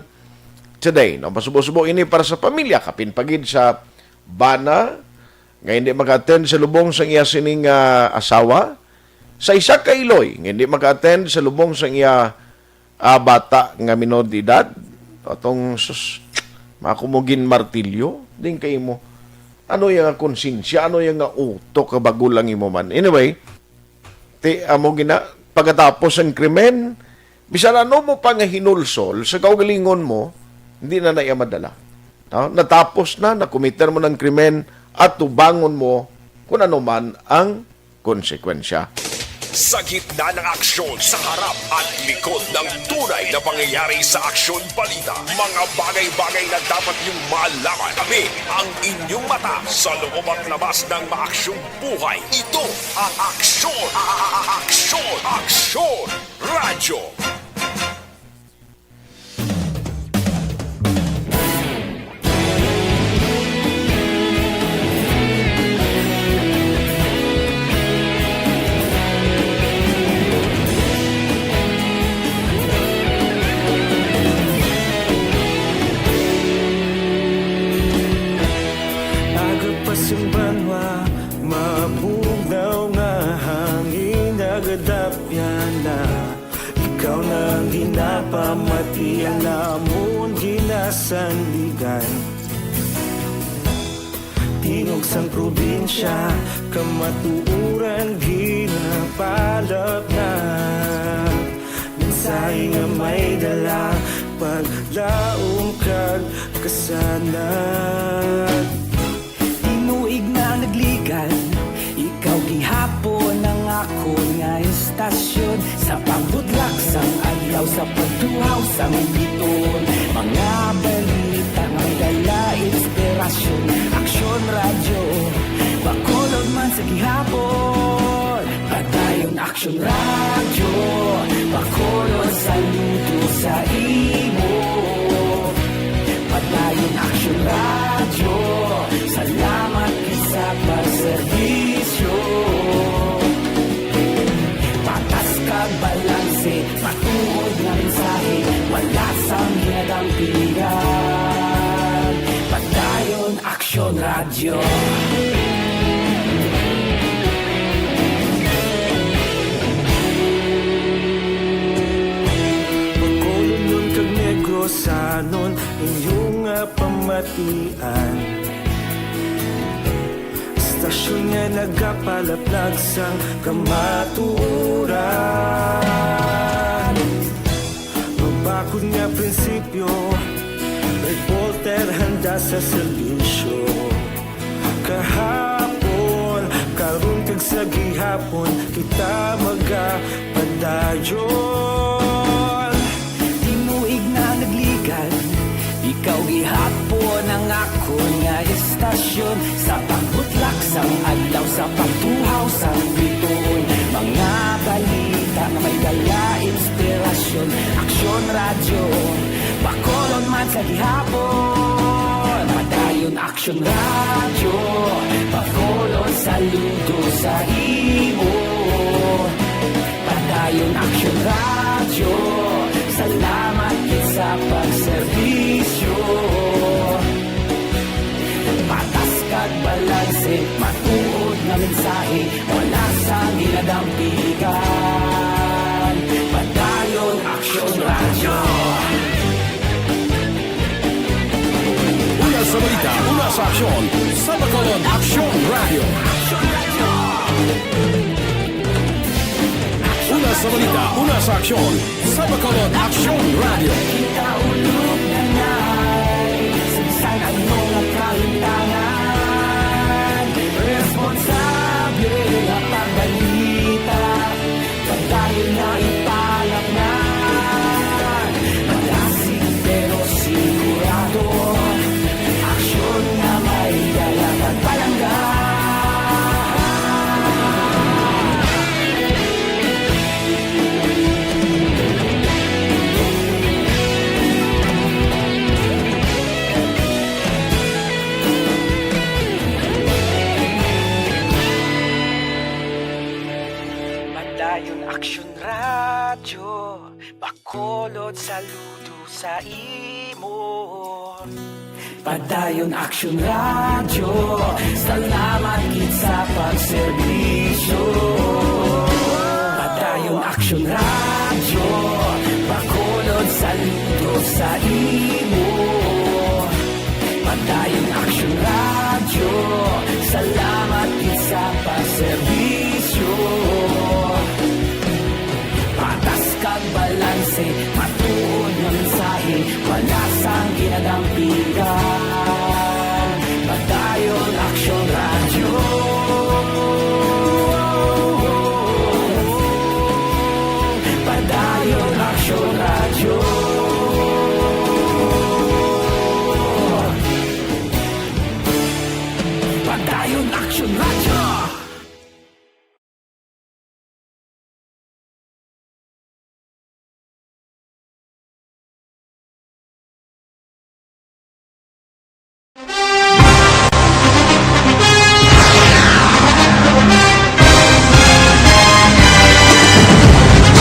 today, no? Masubo-subo ini para sa pamilya, kapin pa gid sa bana nga hindi maka-attend sa lubong sang iya sining, ah, asawa, sa isa ka iloy nga hindi maka-attend sa lubong sang iya, ah, bata nga minor de edad, atong sus, makumugin martilyo, din kay mo. Ano iya nga konsensya? Ano iya nga utok? Kabagol lang imo man. Anyway, ti, amo gina, pagkatapos ang krimen, bisan ano mo pa nga hinulsol sa kaugalingon mo, hindi na na iya madala. No? Natapos na, nakomiter mo ng krimen, atubangon mo kung ano man ang konsekwensya. Sa gitna ng aksyon, sa harap at likod ng tunay na pangyayari sa aksyon balita, mga bagay-bagay na dapat niyong malaman. Kami ang inyong mata sa loob at labas ng maaksyong buhay. Ito ang Aksyon, Aksyon, Aksyon Radyo. Aga pa sang banwa, mabugnaw nga hangin nagadapyan na. Ikaw na ang ginapamatian namon ginasandigan. Tingog sang probinsya, kamatuoran ginapalapnag. Mensahe nga may dala, paglaom kag kasanag. Tinuig na nagligad, ikaw gihapon ang akon nga istasyon. Sa pagbutlak sang adlaw, sa pagtuhaw sang biton, mga balita nga may dala inspirasyon. Aksyon Radyo, Bacolod man sa gihapon. Padayon Aksyon Radyo, Bacolod, saludo sa imo. Padayon Aksyon Radyo, salamat gid sa pagserbisyo. Patas kag balanse, matuod nga mensahe, wala sang ginadampigan. Padayon Aksyon Radyo. Bacolodnon kag Negrosanon, inyo nga pamatian. Istasyon nga nagapalaplag sang kamatuoran. Mabakod nga prinsipyo, reporter handa sa serbisyo. Kahapon, karon kag sa gihapon, kita magapadayon. Tinuig na nagligad, ikaw gihapon ang akon nga istasyon. Sa pagbutlak sang adlaw, sa pagtuhaw sang bituon, mga balita nga may dala inspirasyon. Aksyon Radyo, Bacolod man sa gihapon. Padayon Aksyon Radyo, Bacolod, saludo sa imo. Padayon Aksyon Radyo, salamat gid sa pagserbisyo. Patas kag balanse, matuod nga mensahe, wala sang ginadampigan. Padayon Aksyon Radyo. Una sa balita, una sa aksyon, sa Bacolod Aksyon Radyo. Una sa balita, una sa aksyon, sa Bacolod Aksyon Radyo. Kita ulog na nay, sa bisan ano nga kahimtangan, responsable nga pagbalita. Padayon na ipalapngan, malasig pero sigurado. Aksyon nga may dala kag palangga. Padayon Aksyon Radyo, Bacolod, saludo sa imo. Padayon Aksyon Radyo, salamat gid sa pagserbisyo. Padayon Aksyon Radyo, Bacolod, saludo sa imo. Padayon Aksyon Radyo, salamat gid sa pagserbisyo. Patas kag balanse, matuod nga mensahe, wala sang ginadampigan. Padayon Aksyon Padayon Aksyon Radyo.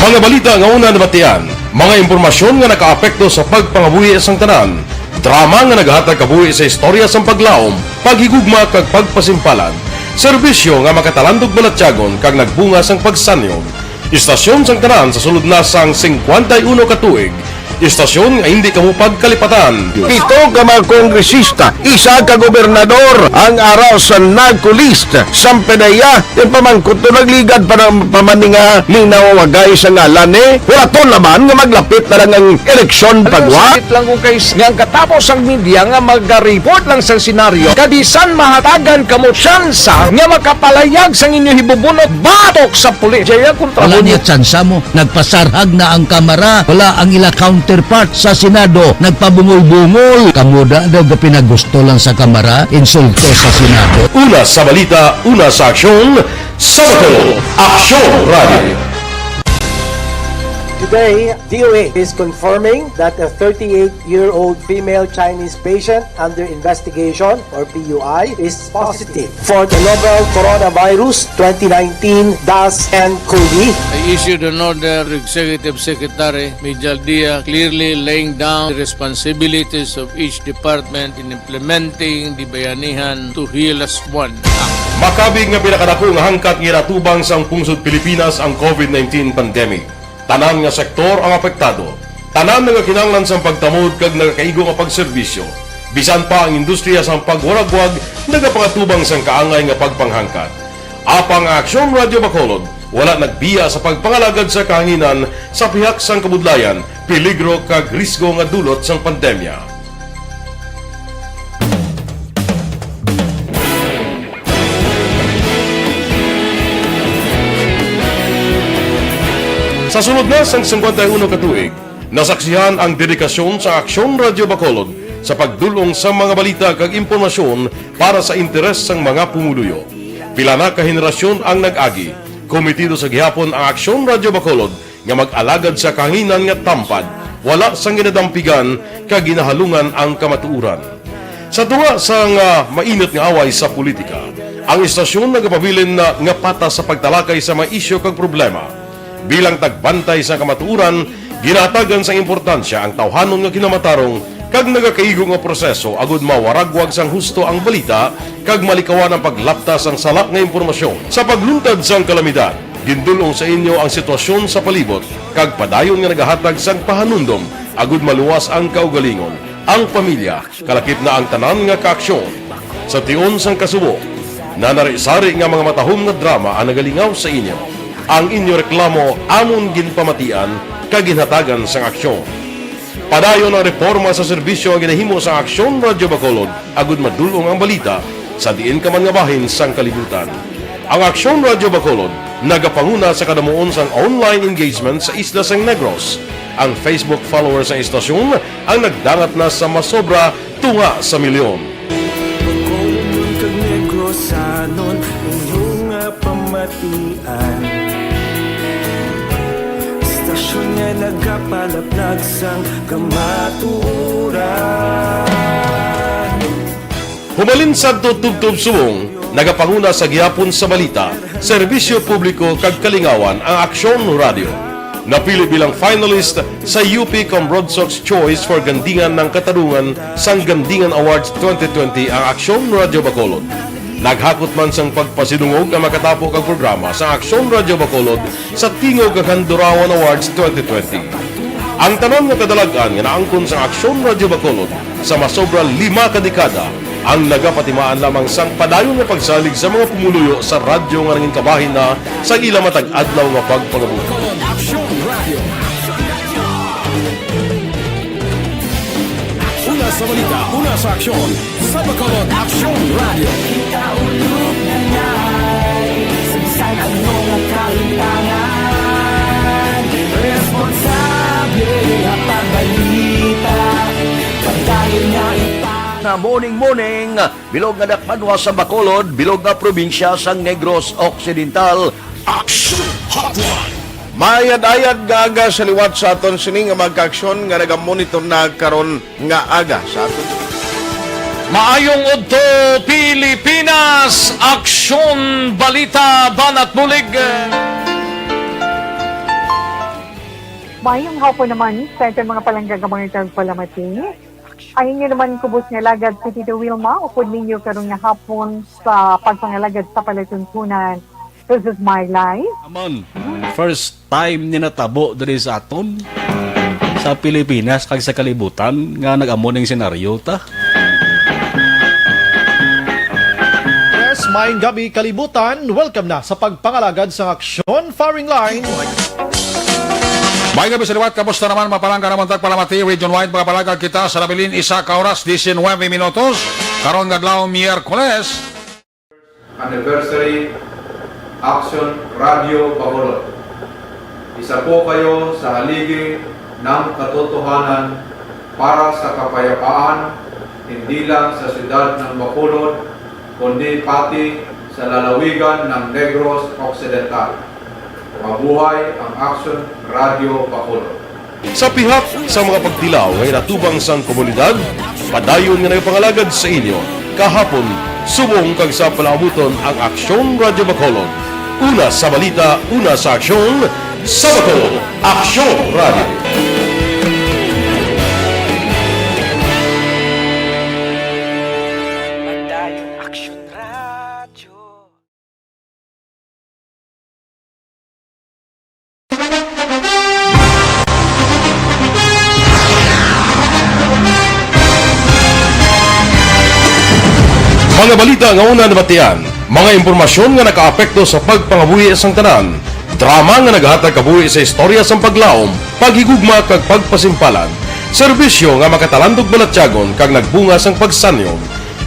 Mga balita nga una nabatian, mga impormasyon nga nakaapekto sa pagpangabuhi sang tanan, drama nga naghatag kabuhi sa istorya sang paglaom, paghigugma kag pagpasimpalan, serbisyo nga makatalandog balatyagon kag nagbunga sang pagsanyon. Istasyon sang tanan sa sulod na sang singkwenta y uno ka tuig. Istasyon nga hindi kamo pagkalipatan. Pito ka mga kongresista, isa ka gobernador ang ara sa NAGCO list. Sang P D E A, yung pamangkot to nagligad pa ng pamaninga, linaw wagay sa ngalan ni. Wala to naman nga maglapit na lang ang eleksyon. Ano, pagwa. Sakit lang kung kay s-, nga ang katapos ang media nga maga-report lang sa senaryo, kabisan mahatagan kamo tsansa nga makapalayag sang inyo hibubunot batok sa pulis. Jaya kontra. Wala mo niya tsansa mo. Nagpasarhag na ang Kamara. Wala ang ila counterpart sa Senado. Nagpabungol-bungol. Kamo da daw gapinagusto lang sa Kamara. Insulto sa Senado. Una sa balita, una sa aksyon, sa Bacolod, Aksyon Radio. Today, D O A is confirming that a thirty-eight-year-old female Chinese patient under investigation, or P U I, is positive for the novel coronavirus twenty nineteen dash N COVID. I issued an order to Executive Secretary Mijal Dia, clearly laying down the responsibilities of each department in implementing the Bayanihan to Heal As One Act. Makabig nga pinakadako nga hangkat nga ginatubang sang pungsod Pilipinas ang COVID nineteen pandemic. Tanan nga sektor ang apektado. Tanan nagakinahanglan sang pagtamod kag nagakaigo nga pagserbisyo. Bisan pa ang industriya sang pagwaragwag nagapangatubang sang kaangay nga pagpanghangkat. Apang ang Aksyon Radyo Bacolod wala nagbiya sa pagpangalagad sa kahanginan sa pihak sang kabudlayan, peligro kag risgo nga dulot sang pandemya. Sa sulod na sang singkwenta y uno ka tuig, nasaksihan ang dedikasyon sa Aksyon Radyo Bacolod sa pagdul-ong sa mga balita kag impormasyon para sa interes sang mga pumuluyo. Pila na ka henerasyon ang nag-agi. Komitido sa gihapon ang Aksyon Radyo Bacolod nga mag-alagad sa kahanginan nga tampad, wala sang ginadampigan kag ginahalungan ang kamatuoran. Sa tunga sang, ah, mainit nga away sa politika, ang istasyon nagapabilin na nga patas sa pagtalakay sa mga isyu kag problema. Bilang tagbantay sa kamatuoran, ginahatagan sang importansya ang tawhanon nga kinamatarong kag nagakaigo nga proseso agud mawaragwag sang husto ang balita kag malikawan ang paglapta sang sala nga impormasyon. Sa pagluntad sang kalamidad, gindul-ong sa inyo ang sitwasyon sa palibot kag padayon nga nagahatag sang pahanumdom agud maluwas ang kaugalingon, ang pamilya, kalakip na ang tanan nga kaaksyon. Sa tion sang kasubo, nanari-sari nga mga matahom nga drama ang nagalingaw sa inyo. Ang inyo reklamo amon ginpamatian kag ginhatagan sang aksyon. Padayon ang reporma sa serbisyo nga ginahimo sang Aksyon Radyo Bacolod agud madul-ong ang balita sa diin ka man nga bahin sang kalibutan. Ang Aksyon Radyo Bacolod nagapanguna sa kadamuon sang online engagement sa isla sang Negros. Ang Facebook followers sang istasyon ang nagdangat na sa masobra tunga sa milyon. Bacolodnon kag Negrosanon, inyo nga pamatian. Istasyon nga nagapalaplag sang kamatuoran. Humalin sadto tubtob subong, nagapanguna sa gihapon sa balita, serbisyo publiko kag kalingawan ang Aksyon Radyo. Napili bilang finalist sa U P Cambrodsoc's Choice for Gandingan ng Katarungan sang Gandingan Awards twenty twenty ang Aksyon Radyo Bacolod. Naghakot man sang pagpasidungog ang makatapo kag programa sa Aksyon Radyo Bacolod sa Tingog kag Handurawan Awards twenty twenty. Ang tanan nga kadalag-an nga naangkon sang Aksyon Radyo Bacolod sa masobra lima ka dekada ang nagapatimaan lamang sang padayon nga pagsalig sa mga pumuluyo sa radyo nga nangin kabahin na sa ila matag adlaw nga pagpangabuhi. Una sa balita, una sa aksyon, sa Bacolod Aksyon Radio. Kita ulog na ngay, sa bisan ano nga kalimtangan, responsable nga Morning, morning, bilog nga dakbanwa sa Bacolod, bilog nga probinsya sang Negros Occidental. Action Hotline. Maayad-ayad nga aga sa liwat sa aton sini nga mga kaaksyon nga nagamonitor na karon nga aga sa aton. Maayong udto, Pilipinas! Aksyon Balita Banat Bulig! Mayong hapon naman sa aton mga palangga nga mga tagpalamati. Ang inyo naman kubos nga alagad si Tito Wilma, upod ninyo karon nga hapon sa pagpangalagad sa palatuntunan. This is my life. Naman, first time ni natabo diri sa aton, sa Pilipinas, kag sa kalibutan, nga nag-amo ning senaryo ta. Yes, maayong gabi, kalibutan. Welcome na sa pagpangalagad sa aksyon, firing line. May gabi sa liwat, kamusta naman, mapalangga naman tagpalamati, region wide, mga palagag kita sa nabilin, isa ka oras, diecinuebe minutos, karon nga adlaw, Miyerkules. Anniversary, Action Radio Bacolod. Isa po kayo sa haligi ng katotohanan para sa kapayapaan, hindi lang sa siyudad ng Bacolod, kundi pati sa lalawigan ng Negros Occidental. Mabuhay ang Action Radio Bacolod. Sa pihak sa mga pagtilaw nga inatubang sang komunidad, padayon nga nagapangalagad sa inyo, kahapon, subong kag sa palaabuton ang Aksyon Radyo Bacolod. Una sa balita, una sa aksyon, sa Bacolod, Aksyon Radyo. Padayon Aksyon Radyo. Mga balita nga una nabatian, mga impormasyon nga nakaapekto sa pagpangabuhi sang tanan, drama nga naghatag kabuhi sa istorya sang paglaom, paghigugma kag pagpasimpalan, serbisyo nga makatalandog balatyagon kag nagbunga sang pagsanyon.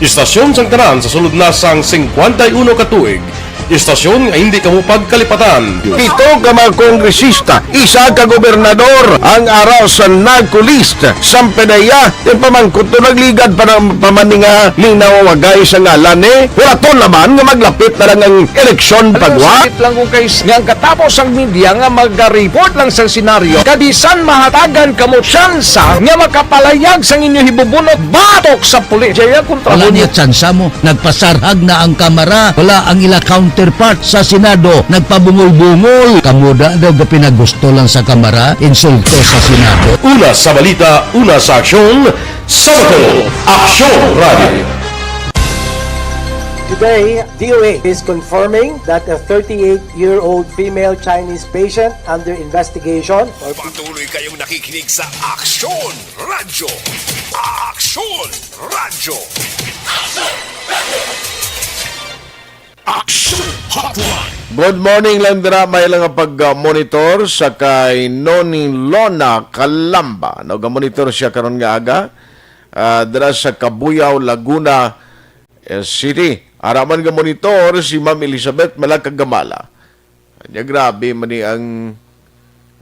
Istasyon sang tanan sa sulod na sang singkwenta y uno ka tuig. Istasyon nga hindi kamo pagkalipatan. Pito ka mga kongresista, isa ka gobernador ang ara sa NAGCO list. Sampe na iya, yung pamangkot to nagligad pa ng pamaninga ni nawawagay sa ngalan ni. Wala to naman nga maglapit na lang ang eleksyon pagwa. Sakit lang kung kay nga ang katapos ang media nga mag-report lang sa senaryo. Kabisan mahatagan kamo tsansa nga makapalayag sang inyo hibubunot batok sa pulis. Jaya kontra Wala mo. Niya tsansa mo. Nagpasarhag na ang Kamara. Wala ang ila counterpart sa Senado. Nagpabungol-bungol. Kamo da daw ga pinagusto lang sa Kamara. Insulto sa Senado. Una sa balita, una sa aksyon, sa Bacolod, Aksyon Radio. Today, D O H is confirming that a thirty-eight-year-old female Chinese patient under investigation. Patuloy kayong nakikinig sa Aksyon Radyo. Aksyon Radyo. Action Hotline. Good morning lang dira, may lang nga pag-monitor sa kay Noni Lona Kalamba. Naga-monitor siya karon nga aga, ah, dira sa Cabuyao, Laguna, eh, City. Araman nga monitor si Ma'am Elizabeth Malagkagamala. Nya, grabe man ni ang,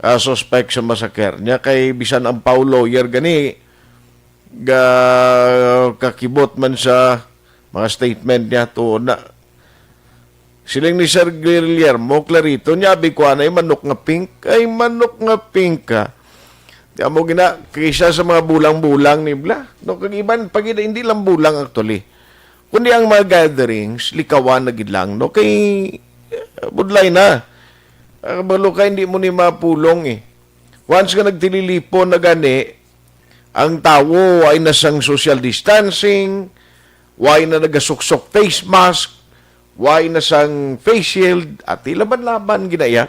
ah, suspect sa massacre. Nya kay bisan ang Pau lawyer gani, ga-, kakibot man sa mga statement niya, tuod na. Siling ni Sir Guillermo Clarito, niya, abi ko, "Anay manok nga pink." Ay, manok nga pink ka. Di amo gina, kaysa sa mga bulang-bulang ni bla. No, kag iban, pag hindi lang bulang actually. Kundi ang mga gatherings, likawan na gid lang, no? Kay, eh, budlay na. Ah, balo ka, hindi mo ni mapulong, eh. Once nga nagtililipon na gani, ang tawo ay na sang social distancing, way na nagasuksok face mask, way na sang face shield, at laban-laban ginaya.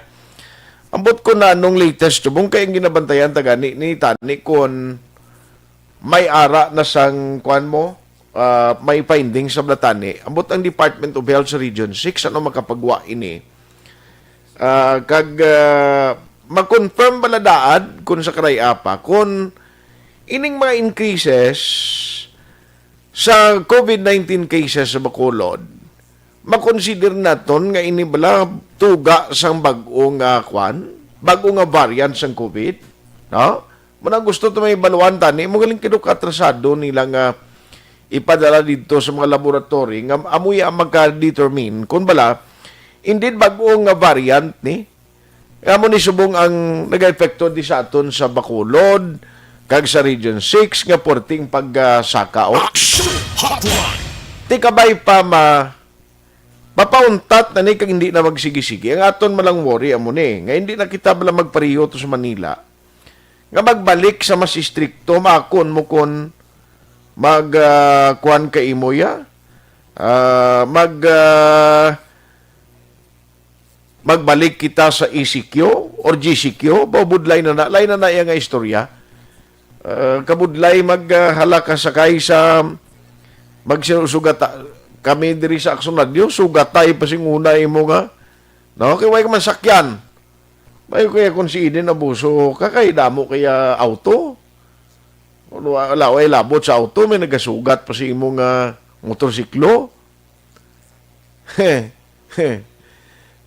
Ambot ko na nung latest, tubong kay ang ginabantayan ta gani ni tani kon may ara na sang, kuan mo, ah, may findings sa bala tani. Ambot ang Department of Health sa Region six, ano makapagwa ini? Ah, kag, ah, ma-confirm bala daad kun sa karaya pa, kun ining mga increases sa COVID nineteen cases sa Bacolod, makonsider naton nga ini bala tuga sang bag-o nga, kuan, bag-o nga variant sang COVID, no? Muna gusto to may baluan tani, mo galing kidok atrasado nila nga ipadala didto sa mga laboratory nga amo ya ang magka-determine kung bala indeed bag-o nga variant ni. Amo ni subong ang nagaepekto di sa aton sa Bacolod kag sa Region six nga puwerteng pagsaka, oh. Action Hotline! Ti kabay pa ma-, mapauntat na ni kag hindi na magsigi-sigi. Ang aton man lang worry amo ni nga hindi na kita bala magpareho to sa Manila, nga magbalik sa mas istrikto, maakon mo kon mag, ah, kuwan ka imo ya, ah, mag, ah, magbalik kita sa E C Q or G C Q, ba, budlay na na, lain na na iya nga istorya. Ah, kabudlay mag, ah, hala ka sakay sa magsinusugat, ah, kami diri sa Aksyon Radio, sugatay pa sing una imo nga, no? Kay way ka man sakyan. May kaya kung si Eden abuso ka, kay damo kaya auto. Wala, way labot sa auto, may nagasugat pa sa imo nga motorsiklo.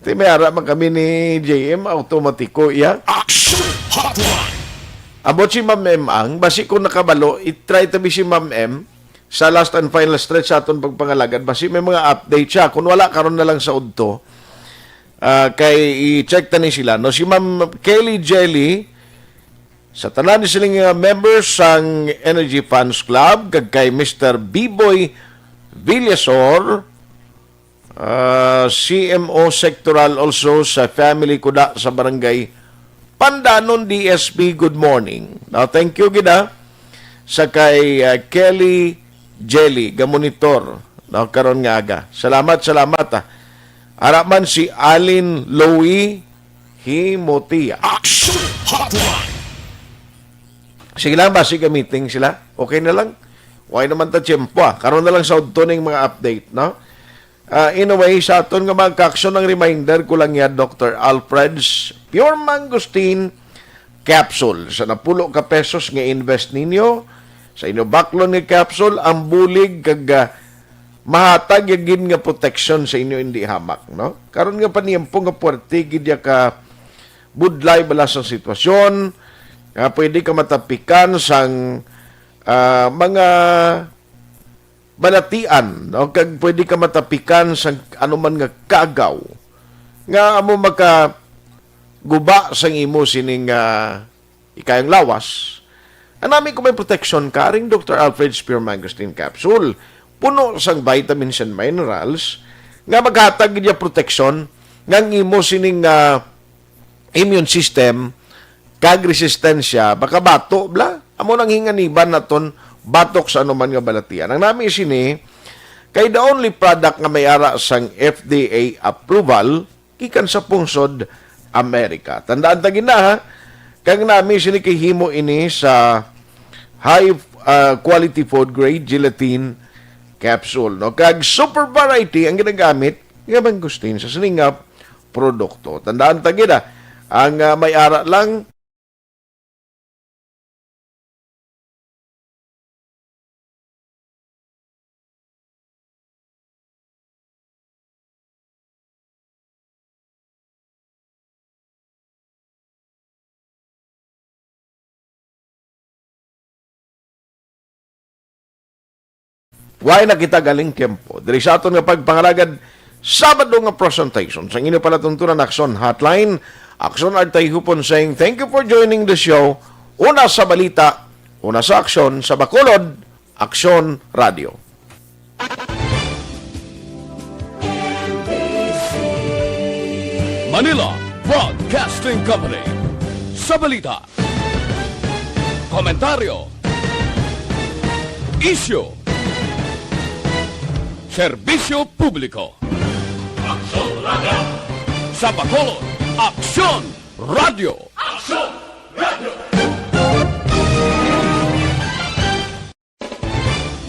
Ti may ara man kami ni J M, automatiko iya. Action Hotline! Abot si Ma'am M ang, basi kung nakabalo, i-try tabi si Ma'am M sa last and final stretch sa aton pagpangalagad. Basi may mga update siya. Kung wala, karon na lang sa udto. Ah, kay i-check ta ni sila, no? Si Ma'am Kelly Jelly, sa tanan ni sining, ah, members sang Energy Fans Club, kag kay Mister Biboy Villasor, ah, C M O Sectoral, also sa family ko da sa barangay Pandanon, D S P, good morning. Now, thank you gid, ah, sa kay, ah, Kelly Jelly, ga-monitor, no, karon nga aga. Salamat, salamat, ah. Ara man si Alin Louie Himotia. Action Hotline! Sige lang ba, sige, meeting sila. Okay na lang. Why naman ta tiyempo, ah. Karon na lang sa udto ning mga update, no? Ah, in a way, sa aton nga mga kaaksyon, ang reminder ko lang yan, Doctor Alfred's Pure Mangosteen Capsule. Sa napulo ka pesos nga invest ninyo, sa inyo baklon nga capsule, ang bulig kag, ah, mahatag ya gid nga proteksyon sa inyo hindi hamak, no? Karon nga paniyempo nga puwerte gid ya ka budlay bala sang sitwasyon, nga pwede ka matapikan sang, ah, mga balatian, no? Kag pwede ka matapikan sang anuman nga kaagaw nga amo makaguba sang imo sining, ah, ikayang lawas. Ang nami ko may proteksyon ka, ring Doctor Alfred's Pure Mangosteen Capsule. Puno sang vitamins and minerals nga maghatag gid ya proteksyon nga ang imo sining, ah, immune system kag resistensya makabato bla. Amo nang hinganiban naton batok sa anuman nga balatian. Ang nami sini kay the only product nga may ara sang F D A approval gikan sa pungsod Amerika. Tandaan ta gid na, ha, kag nami sini kay himo ini sa high, ah, quality food grade gelatin capsule, no? Kag super variety ang ginagamit nga mangosteen sa sini nga produkto. Tandaan ta gid, ah, ang, ah, may ara lang Why na kita galing tiyempo? Diri sa aton nga pagpangalagad, Sabado nga presentation sang inyo palatuntunan Aksyon Hotline. Aksyon Artay Hupon saying, "Thank you for joining the show." Una sa balita, una sa aksyon, sa Bacolod, Aksyon Radio. Manila Broadcasting Company. Sa balita, komentaryo, isyu, serbisyo publiko. Aksyon Radio. Sa Bacolod, Aksyon Radio.